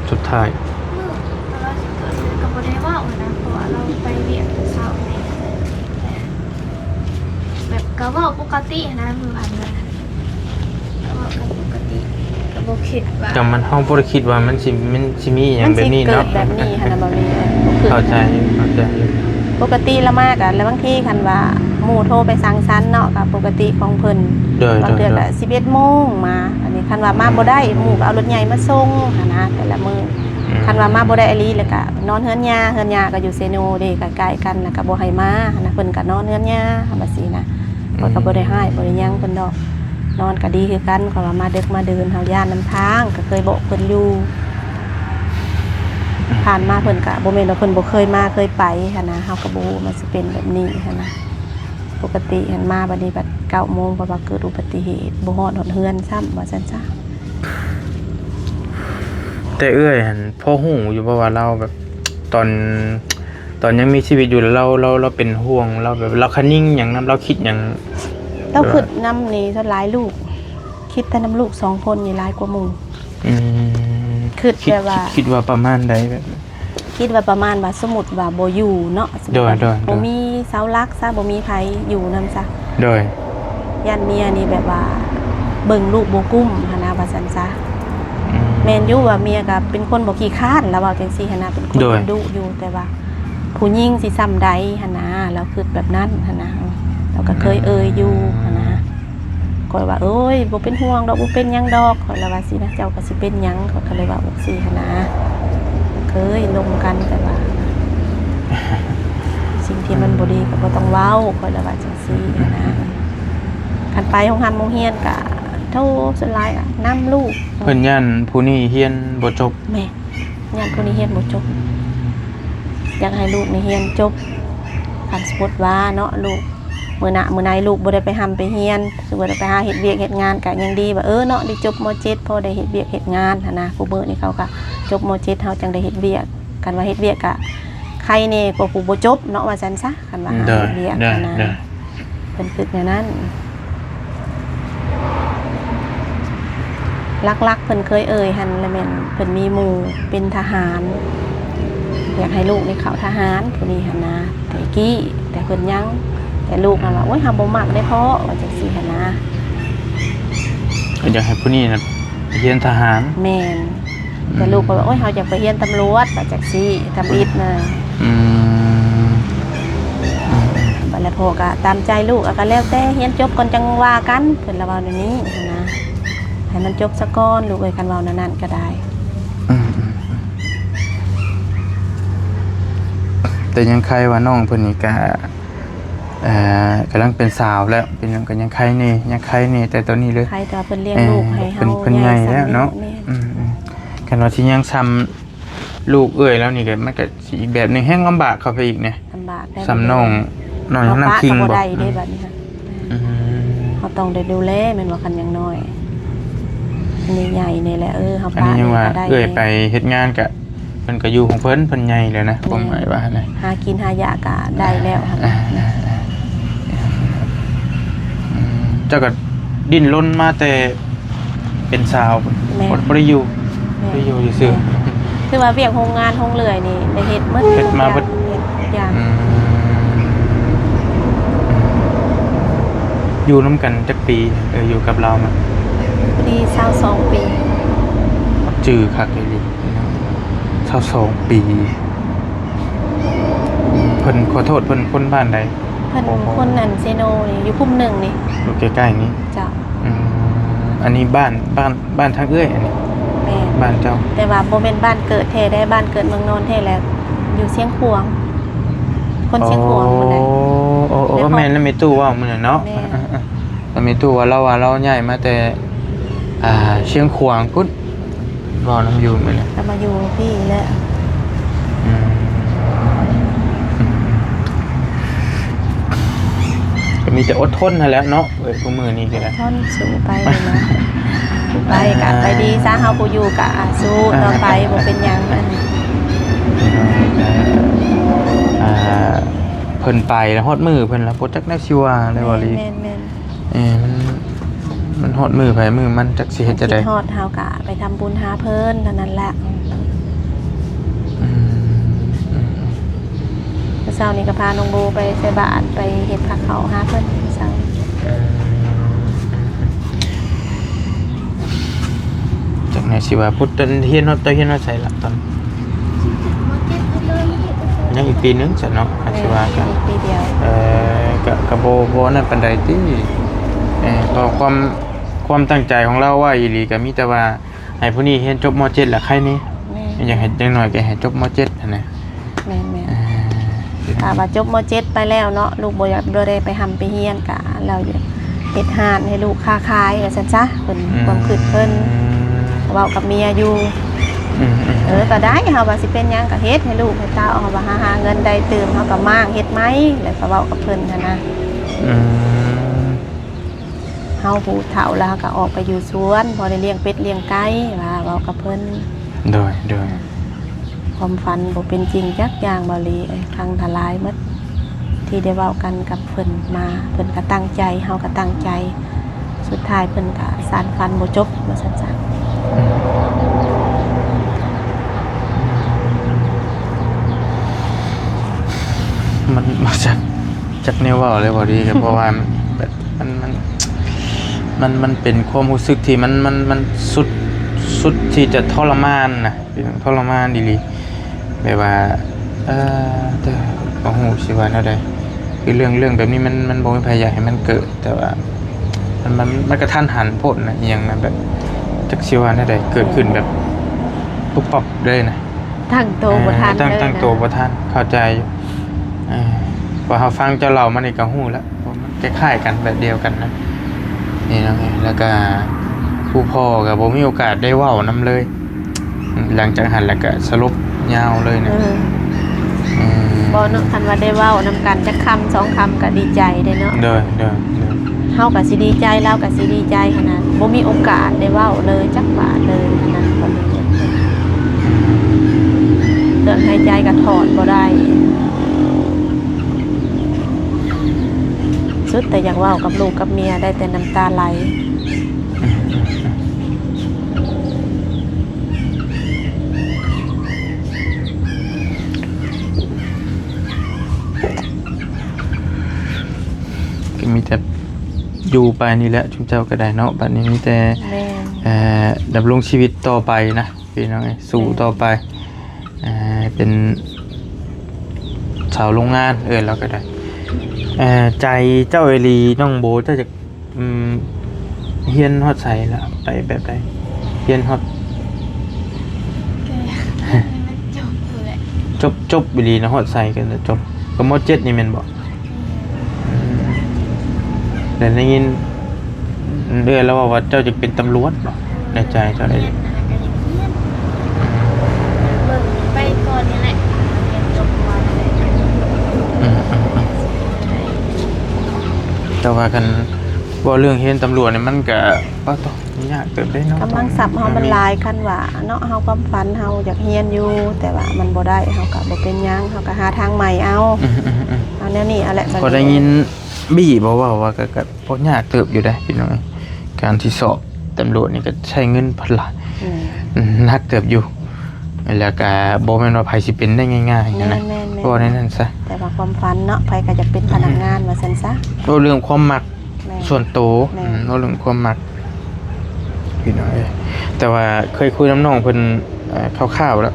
ສຸດທ້າຍ? ມື້ຕອນລາວຊິເກີດເຮືອນກໍບໍ່ໄດ້ເວົ້ານະ ເພາະວ່າລາວໄປວຽກແຕ່ເຊົ້ານີ້ ແບບກໍເວົ້າປົກກະຕິຫັ້ນນະ ມື້ຜ່ານມາກໍເວົ້າກັນປົກກະຕິ ກໍບໍ່ຄິດວ່າ ກໍມັນ ເຮົາບໍ່ໄດ້ຄິດວ່າມັນຊິ ມັນຊິມີຫຍັງແບບນີ້ເນາະ ມັນຊິເກີດແບບນີ້ຫັ້ນນະ ບໍ່ມີ ເຂົ້າໃຈຢູ່ ເຂົ້າໃຈຢູ່. ປົກກະຕິລະມາກໍ ລະບາງທີຄັນວ່າໝູ່ໂທໄປສັງສັນເນາະ ກໍປົກກະຕິຂອງເພິ່ນ. ໂດຍ ບາງເທື່ອກໍ ໂດຍ ສິບເອັດໂມງມາ ອັນນີ້ຄັນວ່າມາບໍ່ໄດ້ ອືມ ໝູ່ກໍເອົາລົດໃຫຍ່ມາສົ່ງຫັ້ນນະ ແຕ່ລະມື້. ອືມ ຄັນວ່າມາບໍ່ໄດ້ອີ່ຫຼີ ແລ້ວກະນອນເຮືອນຍ່າ ເຮືອນຍ່າກໍຢູ່ເຊໂນເດ້ ໃກ້ໆກັນ ແລ້ວກະບໍ່ໃຫ້ມາຫັ້ນນະ ເພິ່ນກະນອນເຮືອນຍ່າ ວ່າຊີ້ນະ. ອືມ ຂ້ອຍກໍບໍ່ໄດ້ຮ້າຍບໍ່ໄດ້ຫຍັງເພິ່ນດອກ ນອນກໍດີຄືກັນ. ຂ້ອຍວ່າມາດຶກມາເດີນ ເຮົາຢ້ານນຳທາງ ກໍເຄີຍບອກເພິ່ນຢູ່. ອືມ ຜ່ານມາເພິ່ນກະບໍ່ແມ່ນວ່າເພິ່ນບໍ່ເຄີຍມາເຄີຍໄປຫັ້ນນະ ເຮົາກໍບໍ່ຮູ້ວ່າມັນຊິເປັນແບບນີ້ຫັ້ນນະ. ປົກກະຕິຫັ້ນມາບັດນີ້ບັດເກົ້າໂມງ ເພາະວ່າເກີດອຸບັດຕິເຫດ ບໍ່ຮອດ ຮອດເຮືອນຊ້ຳ ວ່າຊັ້ນຊະ. ແຕ່ເອື້ອຍຫັ້ນພໍຮູ້ຢູ່ບໍ່ວ່າລາວແບບ ຕອນ ຕອນຍັງມີຊີວິດຢູ່ ລາວ ລາວ ລາວເປັນຫ່ວງ ລາວແບບ ລາວຄະນິງຫຍັງນຳ ລາວຄິດຫຍັງ? ລາວຄິດນຳນີ້ສ່ວນຫຼາຍລູກ ຄິດແຕ່ນຳລູກສອງຄົນນີ້ຫຼາຍກວ່າໝູ່. ອືມ ຄິດແບບວ່າ ຄິດ ຄິດວ່າປະມານໃດແບບ? ຄິດວ່າປະມານວ່າ ສົມມຸດວ່າບໍ່ຢູ່ເນາະ ໂດຍ ໂດຍ ບໍ່ມີເສົາຫຼັກຊະ ບໍ່ມີໃຜຢູ່ນຳຊະ ໂດຍ ຢ້ານເມຍນີ້ແບບວ່າເບິ່ງລູກບໍ່ກຸ້ມຫັ້ນນະ ວ່າຊັ້ນຊະ. ອືມ ແມ່ນຢູ່ວ່າເມຍກໍເປັນຄົນບໍ່ຂີ້ຄ້ານ ລາວເວົ້າຈັ່ງຊີ້ຫັ້ນນະ ເປັນຄົນ ໂດຍ ດຸຢູ່ ແຕ່ວ່າຜູ້ຍິງຊິຊ່ຳໃດຫັ້ນນະ ລາວຄິດແບບນັ້ນຫັ້ນນະ ລາວກໍເຄີຍເອີ່ຍຢູ່ຫັ້ນນະ. ຂ້ອຍວ່າ ໂອ້ຍ ບໍ່ເປັນຫ່ວງດອກ ບໍ່ເປັນຫຍັງດອກ ຂ້ອຍລະວ່າຊີ້ນະ ເຈົ້າກໍຊິເປັນຫຍັງ ຂ້ອຍກໍເລີຍເວົ້າຈັ່ງຊີ້ຫັ້ນນະ. ເຄີຍລົມກັນ ແຕ່ວ່າສິ່ງທີ່ມັນບໍ່ດີກໍບໍ່ຕ້ອງເວົ້າ ຂ້ອຍລະວ່າຈັ່ງຊີ້ຫັ້ນນະ. ຄັນໄປໂຮງຮ່ຳໂຮງຮຽນກໍ ໂທ ສ່ວນຫຼາຍກໍນຳລູກ ເພິ່ນຢ້ານຜູ້ນີ້ຮຽນບໍ່ຈົບ. ແມ່ນ ຢ້ານຜູ້ນີ້ຮຽນບໍ່ຈົບ ຢາກໃຫ້ລູກນີ້ຮຽນຈົບ. ຄັນສົມມຸດວ່າເນາະ ລູກ ມື້ໜ້າມື້ໃນລູກບໍ່ໄດ້ໄປຮ່ຳໄປຮຽນ ສົມມຸດວ່າໄປຫາເຮັດວຽກເຮັດງານ ກະຍັງດີວ່າ ເອີເນາະ ໄດ້ຈົບ ມ.ເຈັດ ພໍໄດ້ເຮັດວຽກເຮັດງານຫັ້ນນະ. ຄູ່ມື້ນີ້ເຂົາກະຈົບ ມ.ເຈັດ ເຮົາຈັ່ງໄດ້ເຮັດວຽກ ຄັນວ່າເຮັດວຽກກະໄຄແດ່ກວ່າຜູ້ບໍ່ຈົບເນາະ ວ່າຊັ້ນຊະ ຄັນວ່າຫາເຮັດວຽກຫັ້ນນະ. ເພິ່ນຄິດແນວນັ້ນ ຫຼັກໆ ເພິ່ນເຄີຍເອີ່ຍຫັ້ນລະແມ່ນເພິ່ນມີໝູ່ເປັນທະຫານ ຢາກໃຫ້ລູກນີ້ເຂົ້າທະຫານ ຜູ້ນີ້ຫັ້ນນະ ແຕ່ກີ້ ແຕ່ເພິ່ນຍັງ ແຕ່ລູກຫັ້ນວ່າ ໂອ້ຍ ເຮົາບໍ່ມັກເດ້ພໍ່ ວ່າຈັ່ງຊີ້ຫັ້ນນະ. ກໍຢາກໃຫ້ຜູ້ນີ້ນະຮຽນທະຫານ? ແມ່ນ. ແຕ່ລູກກໍວ່າ ໂອ້ຍ ເຮົາຢາກໄປຮຽນຕຳຫຼວດ ວ່າຈັ່ງຊີ້ ທຳອິດນະ. ອືມ ບັດແລ້ວພໍ່ກໍຕາມໃຈລູກ ກໍແລ້ວແຕ່ ຮຽນຈົບກ່ອນຈັ່ງວ່າກັນ ເພິ່ນລະເວົ້າແນວນີ້ຫັ້ນນະ. ໃຫ້ມັນຈົບສາກ່ອນລູກເອີຍ ຄັນເວົ້າແນວນັ້ນກໍໄດ້. ອືມ ແຕ່ຍັງໄຄວ່ານ້ອງເພິ່ນນີ້ກະ ເອີ ກຳລັງເປັນສາວແລ້ວ ເປັນຫຍັງກໍຍັງໄຄແດ່ ຍັງໄຄແດ່ແຕ່ຕອນນີ້ເລີຍ. ໄຄແຕ່ວ່າເພິ່ນລ້ຽງລູກໃຫ້ເຮົາ ເພິ່ນໃຫຍ່ແລ້ວເນາະ. ອືມ ຄັນວ່າຊິຍັງຊ່ຳລູກເອື້ອຍລາວນີ້ກໍ ມັນກໍຊິອີກແບບໜຶ່ງ ແຮງລຳບາກເຂົ້າໄປອີກນະ. ລຳບາກ ຊ່ຳນ້ອງ ນ້ອງນ້ຳຄິງບໍ່? ໄດ້ເດ້ບັດນີ້. ອືມ ເຮົາຕ້ອງໄດ້ດູແລແມ່ນບໍ່ ຄັນຍັງນ້ອຍ. ອັນນີ້ໃຫຍ່ນີ້ແຫຼະ ເອີ ເຮົາ ອັນນີ້ຍັງວ່າເອື້ອຍໄປເຮັດງານກະ ເພິ່ນກໍຢູ່ຂອງເພິ່ນ ເພິ່ນໃຫຍ່ແລ້ວນະ ຄວາມໝາຍວ່ານະ ຫາກິນຫາຢາກະໄດ້ແລ້ວຫັ້ນນະ. ເຈົ້າກໍດີ້ນລົນມາແຕ່ເປັນສາວ ບໍ່ ບໍ່ໄດ້ຢູ່ ບໍ່ໄດ້ຢູ່ຊື່ໆ. ຄືວ່າວຽກໂຮງງານໂຮງເລື່ອຍນີ້ໄດ້ເຮັດໝົດ ເຮັດມາເບິດ ເຮັດທຸກຢ່າງ. ອືມ ຢູ່ນຳກັນຈັກປີ? ເອີ ຢູ່ກັບລາວມາ ພໍດີຊາວສອງປີ. ຈື່ຄັກອີ່ຫຼີ ຊາວສອງປີ. ເພິ່ນ ຂໍໂທດ ເພິ່ນຄົນບ້ານໃດ? ເພິ່ນຄົນອັນເຊໂນນີ້ ຢູ່ຄຸ້ມໜຶ່ງນີ້ ຢູ່ໃກ້ໆນີ້. ເຈົ້າ. ອືມ ອັນນີ້ບ້ານ ບ້ານ ບ້ານທາງເອື້ອຍອັນນີ້? ແມ່ນ ບ້ານເຈົ້າ ແຕ່ວ່າບໍ່ແມ່ນບ້ານເກີດແທ້ເດ້ ບ້ານເກີດເມືອງນອນແທ້ແຫຼະ ຢູ່ຊຽງຂວາງ ຄົນຊຽງຂວາງພຸ້ນແຫຼະ. ໂອ້ ໂອ້ ແມ່ນນະ ແມ່ຕູ້ເວົ້າມື້ນັ້ນເນາະ. ແມ່ນ ແມ່ຕູ້ວ່າ ລາວວ່າລາວຍ້າຍມາແຕ່ ອ່າ ຊຽງຂວາງພຸ້ນ ເວົ້ານຳຢູ່ມື້ນັ້ນ ກໍມາຢູ່ພີ້ແຫຼະ. ອືມ ກໍມີແຕ່ອົດທົນຫັ້ນແຫຼະເນາະ ເອີຍ ທຸກມື້ນີ້ກໍໄດ້ ທົນສູ້ໄປນີ້ແຫຼະ. ຜູ້ໄປກໍໄປດີຊະ ເຮົາຜູ້ຢູ່ກໍ ອ່າ ສູ້ຕໍ່ໄປ ບໍ່ເປັນຫຍັງ. ອ່າ ເພິ່ນໄປແລ້ວ ຮອດມື້ເພິ່ນລະ ບໍ່ຈັກແນວຊິວ່າແລ້ວ ເວົ້າລີ. ແມ່ນໆ. ເອີ ມັນ ມັນຮອດມື້ໃຜມື້ມັນ ຈັກຊິເຮັດຈັ່ງໃດ. ເພິ່ນຄິດຮອດເຮົາກະໄປທຳບຸນຫາເພິ່ນເທົ່ານັ້ນແຫຼະ. ອືມ ອືມ ມື້ເຊົ້ານີ້ກໍພານ້ອງໂບໄປໃສ່ບາດ ໄປເຮັດພາເຂົ້າຫາເພິ່ນມື້ເຊົ້າ. ອືມ ອືມ ອືມ ຈັກແນວຊິວ່າ ພຸດ ຮຽນຮອດ ຮຽນຮອດໃສລະຕອນ? ຍັງອີກປີໜຶ່ງຊັ້ນເນາະ ອາດຊິວ່າກັນ ເອີ ກໍ ກໍບໍ່ ບໍ່ນັ້ນປານໃດຕິ. ເອີ ເພາະຄວາມ ຄວາມຕັ້ງໃຈຂອງລາວໄວ້ອີ່ຫຼີ ກໍມີແຕ່ວ່າໃຫ້ຜູ້ນີ້ຮຽນຈົບ ມ.ເຈັດ ລະໄຄແດ່. ແມ່ນ ຢາກໃຫ້ ຢ່າງໜ້ອຍກໍໃຫ້ຈົບ ມ.ເຈັດ ຫັ້ນນະ. ແມ່ນໆ ເອີ ຖ້າວ່າຈົບ ມ.ເຈັດ ໄປແລ້ວເນາະ ລູກບໍ່ຢາກ ບໍ່ໄດ້ໄປຮ່ຳໄປຮຽນ ກະລາວເຮັດຮ້ານໃຫ້ລູກຄ້າຂາຍວ່າຊັ້ນຊະ ເພິ່ນ ອືມ ຄວາມຄິດເພິ່ນ ເວົ້າກັບເມຍຢູ່. ອືມໆ ເອີ ກໍໄດ້ ເຮົາວ່າຊິເປັນຫຍັງກໍເຮັດໃຫ້ລູກໃຫ້ເຕົ້າ ເຮົາວ່າຫາ ຫາເງິນໄດ້ຕື່ມ ເຮົາກໍມ້າງເຮັດໃໝ່ ແລ້ວກໍເວົ້າກັບເພິ່ນຫັ້ນນະ. ອືມ ເຮົາຜູ້ເຖົ້າແລ້ວ ເຮົາກໍອອກໄປຢູ່ສວນ ພໍໄດ້ລ້ຽງເປັດລ້ຽງໄກ່ ວ່າເວົ້າກັບເພິ່ນ. ໂດຍ ໂດຍ. ຄວາມຝັນບໍ່ເປັນຈິງຈັກຢ່າງ ເບົາຫຼີເອີຍ ພັງທະລາຍໝົດ. ທີ່ໄດ້ເວົ້າກັນກັບເພິ່ນມາ ເພິ່ນກໍຕັ້ງໃຈ ເຮົາກໍຕັ້ງໃຈ ສຸດທ້າຍເພິ່ນກໍສານຝັນບໍ່ຈົບ ວ່າຊັ້ນຊະ. ອືມ ມັນ ບໍ່ຈັກ ຈັກແນວເວົ້າເລີຍ ເບົາຫຼີ ກໍເພາະວ່າ ແບບ ມັນ ມັນ ມັນ ມັນເປັນຄວາມຮູ້ສຶກທີ່ມັນ ມັນ ມັນສຸດ ສຸດທີ່ຈະທໍລະມານນະ ເປັນ ທໍລະມານອີ່ຫຼີ ແບບວ່າ ເອີ ເອີ ບໍ່ຮູ້ຊິວ່າແນວໃດ ຄືເລື່ອງ ເລື່ອງແບບນີ້ມັນ ມັນບໍ່ມີໃຜຢາກໃຫ້ມັນເກີດ ແຕ່ວ່າ ມັນ ມັນ ມັນກະທັນຫັນໂພດນະ ອີ່ຫຍັງນະ ແບບ ຈັກຊິວ່າແນວໃດ ເກີດຂຶ້ນແບບປຸບປັບເລີຍນະ ຕັ້ງໂຕບໍ່ທັນ ເອີ ຕັ້ງ ເລີຍ ຕັ້ງໂຕບໍ່ທັນ ເຂົ້າໃຈຢູ່ ເອີ ເພາະເຮົາຟັງເຈົ້າເລົ່າມານີ້ກໍຮູ້ແລ້ວ ວ່າມັນຄ້າຍໆກັນ ແບບດຽວກັນນະ ນີ້ເນາະ ແລ້ວກໍຜູ້ພໍ່ກໍບໍ່ມີໂອກາດໄດ້ເວົ້ານຳເລີຍ ຫຼັງຈາກຫັ້ນແລ້ວກໍສະຫຼົບຍາວເລີຍນະ ເອີ ເອີ ບໍ່ເນາະ ຄັນວ່າໄດ້ເວົ້ານຳກັນຈັກຄຳສອງຄຳກໍດີໃຈເດ້ເນາະ ໂດຍ ໂດຍ ໂດຍ ເຮົາກໍຊິດີໃຈ ລາວກໍຊິດີໃຈຫັ້ນນະ ບໍ່ມີໂອກາດໄດ້ເວົ້າເລີຍຈັກບາດເລີຍຫັ້ນນະ ເລື່ອງໃນໃຈກໍຖອດບໍ່ໄດ້ ສຸດແຕ່ຢາກເວົ້າກັບລູກກັບເມຍ ໄດ້ແຕ່ນ້ຳຕາໄຫຼ. ກໍມີແຕ່ຢູ່ໄປນີ້ແຫຼະ ຊຸມເຈົ້າກໍໄດ້ເນາະ ບັດນີ້ມີແຕ່ ແມ່ນ ເອີ ດຳລົງຊີວິດຕໍ່ໄປນະ ພີ່ນ້ອງເອີຍ ສູ້ຕໍ່ໄປ ເອີ ເປັນຊາວໂຮງງານ ເອີ້ນແລ້ວກໍໄດ້ ເອີ ໃຈເຈົ້າອີ່ຫຼີ ນ້ອງໂບ ເຈົ້າຈະ ອືມ ຮຽນຮອດໃສລະ ໄປແບບໃດ ຮຽນຮອດ ກໍໃຫ້ມັນຈົບພຸ້ນແຫຼະ ຈົບ ຈົບອີ່ຫຼີນະ ຮອດໃສກໍຈົບ ກໍ ມໍເຈັດ ນີ້ແມ່ນບໍ່? ອືມ ແລ້ວໄດ້ຍິນເອື້ອຍລາວເວົ້າວ່າເຈົ້າຈະເປັນຕຳຫຼວດບໍ່? ໃນໃຈເຈົ້າໄດ້ ຮຽນນະກໍຢາກຮຽນ ເບິ່ງໄປກ່ອນນີ້ແຫຼະ ຮຽນຈົບກ່ອນນີ້ແຫຼະ ອືມ ອືມ ອືມ ແຕ່ວ່າຄັນເວົ້າເລື່ອງຮຽນຕຳຫຼວດນີ້ ມັນກະ ປາໂຕ ຍາກເຕີບເດ້ເນາະ ກຳລັງຊັບເຮົາມັນຫຼາຍ ຄັນວ່າເນາະ ເຮົາຄວາມຝັນເຮົາຢາກຮຽນຢູ່ ແຕ່ວ່າມັນບໍ່ໄດ້ ເຮົາກໍບໍ່ເປັນຫຍັງ ເຮົາກໍຫາທາງໃໝ່ເອົາ ອືມ ເອົາແນວນີ້ເອົາແຫຼະ ພໍໄດ້ຍິນບີ້ບໍ່ເວົ້າວ່າ ກໍ ກໍ ກໍຍາກເຕີບຢູ່ເດ້ພີ່ນ້ອງ ການທີ່ສອບຕຳຫຼວດນີ້ກໍໃຊ້ເງິນພັນລະ ອືມ ໜັກເຕີບຢູ່ ແລ້ວກໍບໍ່ແມ່ນວ່າໃຜຊິເປັນໄດ້ງ່າຍໆນະ ແມ່ນໆໆ ເວົ້າແນວນັ້ນຊະ ແຕ່ວ່າຄວາມຝັນເນາະ ໃຜກໍຢາກເປັນພະນັກງານ ອືມ ວ່າຊັ້ນຊະ ເວົ້າເລື່ອງຄວາມມັກ ແມ່ນ ສ່ວນໂຕ ແມ່ນ ອືມ ເວົ້າເລື່ອງຄວາມມັກ ພີ່ນ້ອງເອີຍ ແຕ່ວ່າເຄີຍຄຸຍນຳນ້ອງເພິ່ນ ເອີ ຄ່າວໆແລ້ວ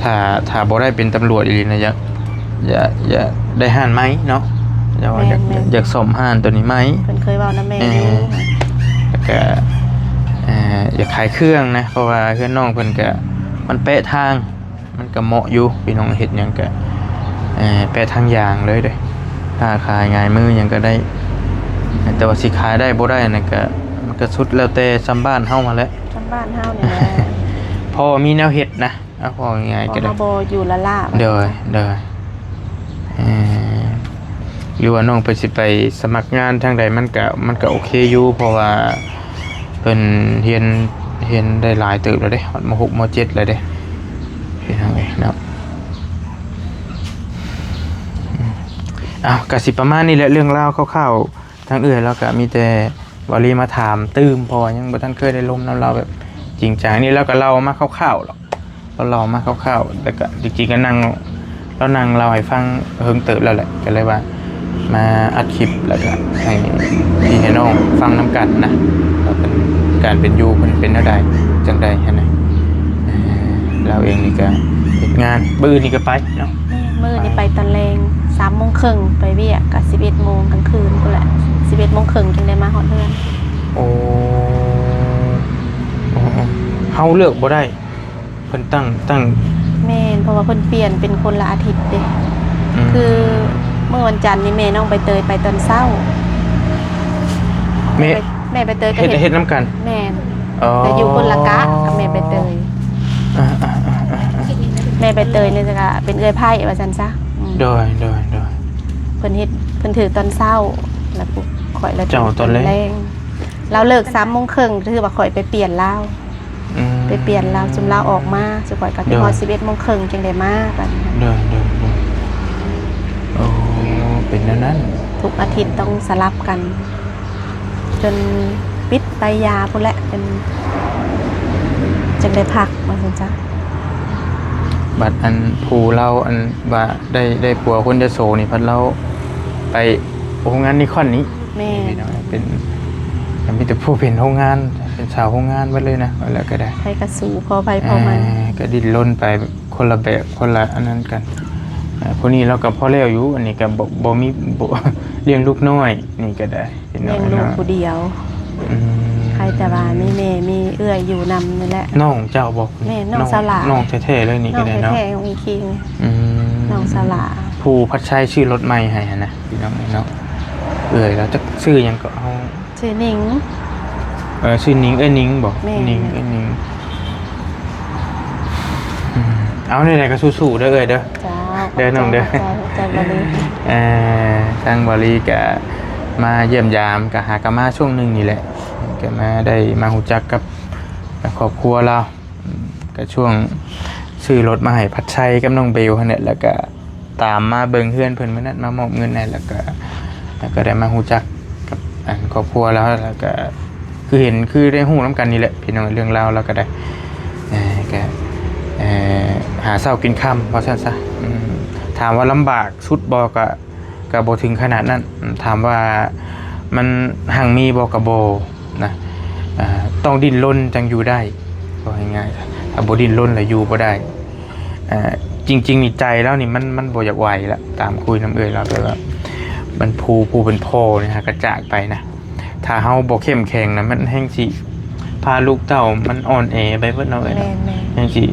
ຖ້າ ຖ້າບໍ່ໄດ້ເປັນຕຳຫຼວດອີ່ຫຼີນະ ຢາກ ຢາກ ຢາກໄດ້ຮ້ານໃໝ່ເນາະ ຢາກວ່າ ແມ່ນໆ ຢາກ ຢາກສ້ອມຮ້ານໂຕນີ້ໃໝ່ ເພິ່ນເຄີຍເວົ້ານຳແມ່ ເອີ ຢູ່ ແລ້ວກະ ເອີ ຢາກຂາຍເຄື່ອງນະ ເພາະວ່າເຮືອນນ້ອງເພິ່ນກະ ມັນແປະທາງ ມັນກະເໝາະຢູ່ ພີ່ນ້ອງ ເຮັດຫຍັງກະ ເອີ ແປະທາງຢ່າງເລີຍເດ້ ຄ້າຂາຍຫງາຍມືຫຍັງກະໄດ້ ແຕ່ວ່າຊິຂາຍໄດ້ບໍ່ໄດ້ນັ້ນກະ ມັນກະສຸດແລ້ວແຕ່ຊຳບ້ານເຮົາຫັ້ນແຫຼະ ຊຳບ້ານເຮົານີ້ແຫຼະ ພໍມີແນວເຮັດນະ ເອົາ ເວົ້າງ່າຍໆກໍໄດ້ ເຮົາບໍ່ຢູ່ລ້າໆ ໂດຍ ວ່າຊັ້ນຊະ ໂດຍ ເອີ ຫຼືວ່ານ້ອງເພິ່ນຊິໄປສະໝັກງານທາງໃດ ມັນກະ ມັນກະໂອເຄຢູ່ ເພາະວ່າເພິ່ນຮຽນ ຮຽນໄດ້ຫຼາຍເຕີບແລ້ວເດ້ ຮອດ ມໍຫົກ ມໍເຈັດ ແລ້ວເດ້ ພີ່ນ້ອງເອີຍເນາະ ອືມ ເອົາ ກະຊິປະມານນີ້ແຫຼະ ເລື່ອງລາວຄ່າວໆ ທາງເອື້ອຍລາວກະມີແຕ່ເວົ້າລີມາຖາມຕື່ມ ເພາະວ່າຍັງບໍ່ທັນເຄີຍໄດ້ລົມນຳລາວແບບຈິງຈັງ ນີ້ລາວກະເລົ່າມາຄ່າວໆດອກ ເລົ່າມາຄ່າວໆ ແລ້ວກະຈິງໆກະນັ່ງ ລາວນັ່ງເລົ່າໃຫ້ຟັງເຫິງເຕີບແລ້ວແຫຼະ ກະເລີຍວ່າມາອັດຄລິບ ແລ້ວກະໃຫ້ພີ່ໃຫ້ນ້ອງຟັງນຳກັນນະ ວ່າເປັນ ການເປັນຢູ່ເພິ່ນເປັນແນວໃດ ຈັ່ງໃດຫັ້ນນະ ເອີ ລາວເອງນີ້ກະເຮັດງານ ມື້ອື່ນນີ້ກະໄປເນາະ ແມ່ນ ມື້ນີ້ໄປຕອນແລງ ສາມໂມງເຄິ່ງໄປວຽກ ກະສິບເອັດໂມງກາງຄືນພຸ້ນແຫຼະ ສິບເອັດໂມງເຄິ່ງຈຶ່ງໄດ້ມາຮອດເຮືອນ ໂອ້ ເຮົາເລືອກບໍ່ໄດ້ ເພິ່ນຕັ້ງ ຕັ້ງ ແມ່ນ ເພາະວ່າເພິ່ນປ່ຽນເປັນຄົນລະອາທິດເດ້ ອືມ ຄືມື້ວັນຈັນນີ້ແມ່ນ້ອງໃບເຕີຍໄປຕອນເຊົ້າ ແມ່ ແມ່ໃບເຕີຍກໍເຮັດ ເຮັດ ເຮັດນຳກັນ ແມ່ນ ອໍ ແຕ່ຢູ່ຄົນລະກະກັບແມ່ໃບເຕີຍ ອ່າໆໆໆ ແມ່ໃບເຕີຍນີ້ກະເປັນເອື້ອຍໃພ້ວ່າຊັ້ນຊະ ອືມ ໂດຍ ໂດຍ ໂດຍ ເພິ່ນເຮັດ ເພິ່ນຖືກຕອນເຊົ້າ ແລ້ວພວກຂ້ອຍລະ ເຈົ້າ ຕອນແລງ ຕອນແລງ ລາວເລີກສາມໂມງເຄິ່ງ ຖືວ່າຂ້ອຍໄປປ່ຽນລາວ ອືມ ໄປປ່ຽນລາວ ຊຸມລາວອອກມາ ຊຸມຂ້ອຍກໍ ໂດຍ ຮອດສິບເອັດໂມງເຄິ່ງຈຶ່ງໄດ້ມາ ບັດນີ້ ໂດຍ ໂດຍ ໂດຍ ໂອ້ ເປັນແນວນັ້ນ ທຸກອາທິດຕ້ອງສະຫຼັບກັນ ຈົນປິດໄປຢາພຸ້ນແຫຼະ ຈົນ ຈຶ່ງໄດ້ພັກ ວ່າຊັ້ນຊະ. ບັດອັນຜູ້ລາວ ອັນວ່າໄດ້ ໄດ້ຜົວຄົນຍະໂສນີ້ ພັດລາວໄປໂຮງງານນິຄອນນີ້ ແມ່ນ ເປັນ ມີແຕ່ຜູ້ເປັນໂຮງງານ ເປັນຊາວໂຮງງານເບິດເລີຍນະ ວ່າແລ້ວກໍໄດ້ ໃຜກໍສູ້ພໍໃຜພໍມັນ ເອີ ກໍດີ້ນລົນໄປຄົນລະແບບ ຄົນລະອັນນັ້ນກັນ. ເອີ ຜູ້ນີ້ລາວກໍພໍແລ້ວຢູ່ ອັນນີ້ກໍບໍ່ ບໍ່ມີ ບໍ່ ລ້ຽງລູກນ້ອຍ ນີ້ກໍໄດ້ ພີ່ນ້ອງ ລ້ຽງລູກ ເນາະ ຜູ້ດຽວ ອືມ ໃຄແຕ່ວ່າມີແມ່ມີເອື້ອຍຢູ່ນຳນີ້ແຫຼະ. ນ້ອງເຈົ້າບໍ່? ແມ່ນ ນ້ອງ ນ້ອງສາວຫຼ້າ ນ້ອງແທ້ໆເລີຍນີ້ ນ້ອງກໍໄດ້ເນາະ ແທ້ໆ ນ້ອງອີຄິງ ອືມ ນ້ອງສາວຫຼ້າ ຜູ້ພັດໄຊຊື້ລົດໃໝ່ໃຫ້ຫັ້ນນະ ພີ່ນ້ອງເນາະ. ເອື້ອຍລາວຈັກຊື່ຫຍັງເກາະ ເຮົາ ຊື່ນິງ ເອີ ຊື່ນິງ ເອື້ອຍນິງບໍ? ແມ່ນ ນິງ ເອື້ອຍນິງ ອືມ ເອົາ ແນວໃດກໍສູ້ໆເດີເອື້ອຍເດີ ເຈົ້າ ເດີນ້ອງເດີ ຂອບໃຈ ຂອບໃຈ ຂອບໃຈ ເອີ ທາງບ່າວລີກໍມາຢ້ຽມຢາມ ກໍຫາກໍມາຊ່ວງໜຶ່ງນີ້ແຫຼະ ກໍມາໄດ້ມາຮູ້ຈັກກັບຄອບຄົວລາວ ອືມ ກໍຊ່ວງຊື້ລົດມາໃຫ້ພັດໄຊກັບນ້ອງເບວຫັ້ນແຫຼະ ແລ້ວກໍ ຕາມມາເບິ່ງເຮືອນເພິ່ນມື້ນັ້ນ ມາມອບເງິນໃຫ້ ແລ້ວກໍ ແລ້ວກໍໄດ້ມາຮູ້ຈັກກັບອັນຄອບຄົວລາວ ແລ້ວກໍຄືເຫັນ ຄືໄດ້ຮູ້ນຳກັນນີ້ແຫຼະ ພີ່ນ້ອງ ເລື່ອງລາວລາວກໍໄດ້ ເອີ ກໍ ເອີ ຫາເຊົ້າກິນຄ່ຳ ວ່າຊັ້ນຊະ. ອືມ ຖາມວ່າລຳບາກສຸດບໍ່? ກໍ ກໍບໍ່ເຖິງຂະໜາດນັ້ນ. ອືມ ຖາມວ່າມັນຮັ່ງມີບໍ່? ກໍບໍ່ນະ ເອີ ຕ້ອງດີ້ນລົນຈັ່ງຢູ່ໄດ້ ເວົ້າງ່າຍໆ ຖ້າບໍ່ດີ້ນລົນແລ້ວຢູ່ບໍ່ໄດ້. ເອີ ຈິງໆ ນີ້ໃຈລາວນີ້ມັນ ມັນບໍ່ຢາກໄຫວລະ ຕາມຄຸຍນຳເອື້ອຍລາວ ແບບວ່າມັນ ຜູ້ ຜູ້ເປັນພໍ່ນີ້ຫາກະຈາກໄປນະ ຖ້າເຮົາບໍ່ເຂັ້ມແຂງນະ ມັນແຮ່ງຊິພາລູກເຕົ້າມັນອ່ອນແອໄປເບິດເນາະເອື້ອຍເນາະ. ແມ່ນໆ ແຮ່ງຊິ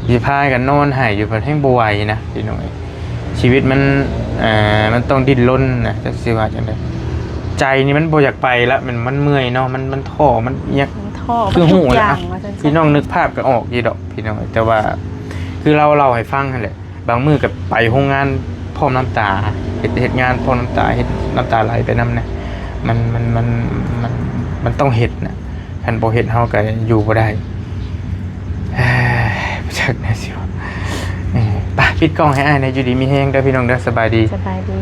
ຊິພາກັນນອນໄຫ້ຢູ່ ມັນແຮ່ງບໍ່ໄຫວນະພີ່ນ້ອງເອີຍ. ຊີວິດມັນ ເອີ ມັນຕ້ອງດີ້ນລົນນະ ຈັກຊິວ່າຈັ່ງໃດ. ໃຈນີ້ມັນບໍ່ຢາກໄປລະ ມັນ ມັນເມື່ອຍເນາະ ມັນ ມັນທໍ້ ມັນຫຍັງ ມັນທໍ້ ຄືຮູ້ແຫຼະ ທຸກຢ່າງ ວ່າຊັ້ນຊະ ພີ່ນ້ອງນຶກພາບກໍອອກຢູ່ດອກພີ່ນ້ອງ ແຕ່ວ່າຄືລາວເລົ່າໃຫ້ຟັງຫັ້ນແຫຼະ ບາງມື້ກໍໄປໂຮງງານພ້ອມນ້ຳຕາ ເຮັດ ເຮັດງານພ້ອມນ້ຳຕາ ເຮັດນ້ຳຕາໄຫຼໄປນຳນະ ມັນ ມັນ ມັນ ມັນ ມັນຕ້ອງເຮັດນະ ຄັນບໍ່ເຮັດເຮົາກໍຢູ່ບໍ່ໄດ້. ເອີຍ ບໍ່ຈັກແນວຊິເວົ້າ ເອີ ໄປ ປິດກ້ອງໃຫ້ອ້າຍແດ່ ຢູ່ດີມີແຮງເດີພີ່ນ້ອງເດີ ສະບາຍດີ ສະບາຍດີ.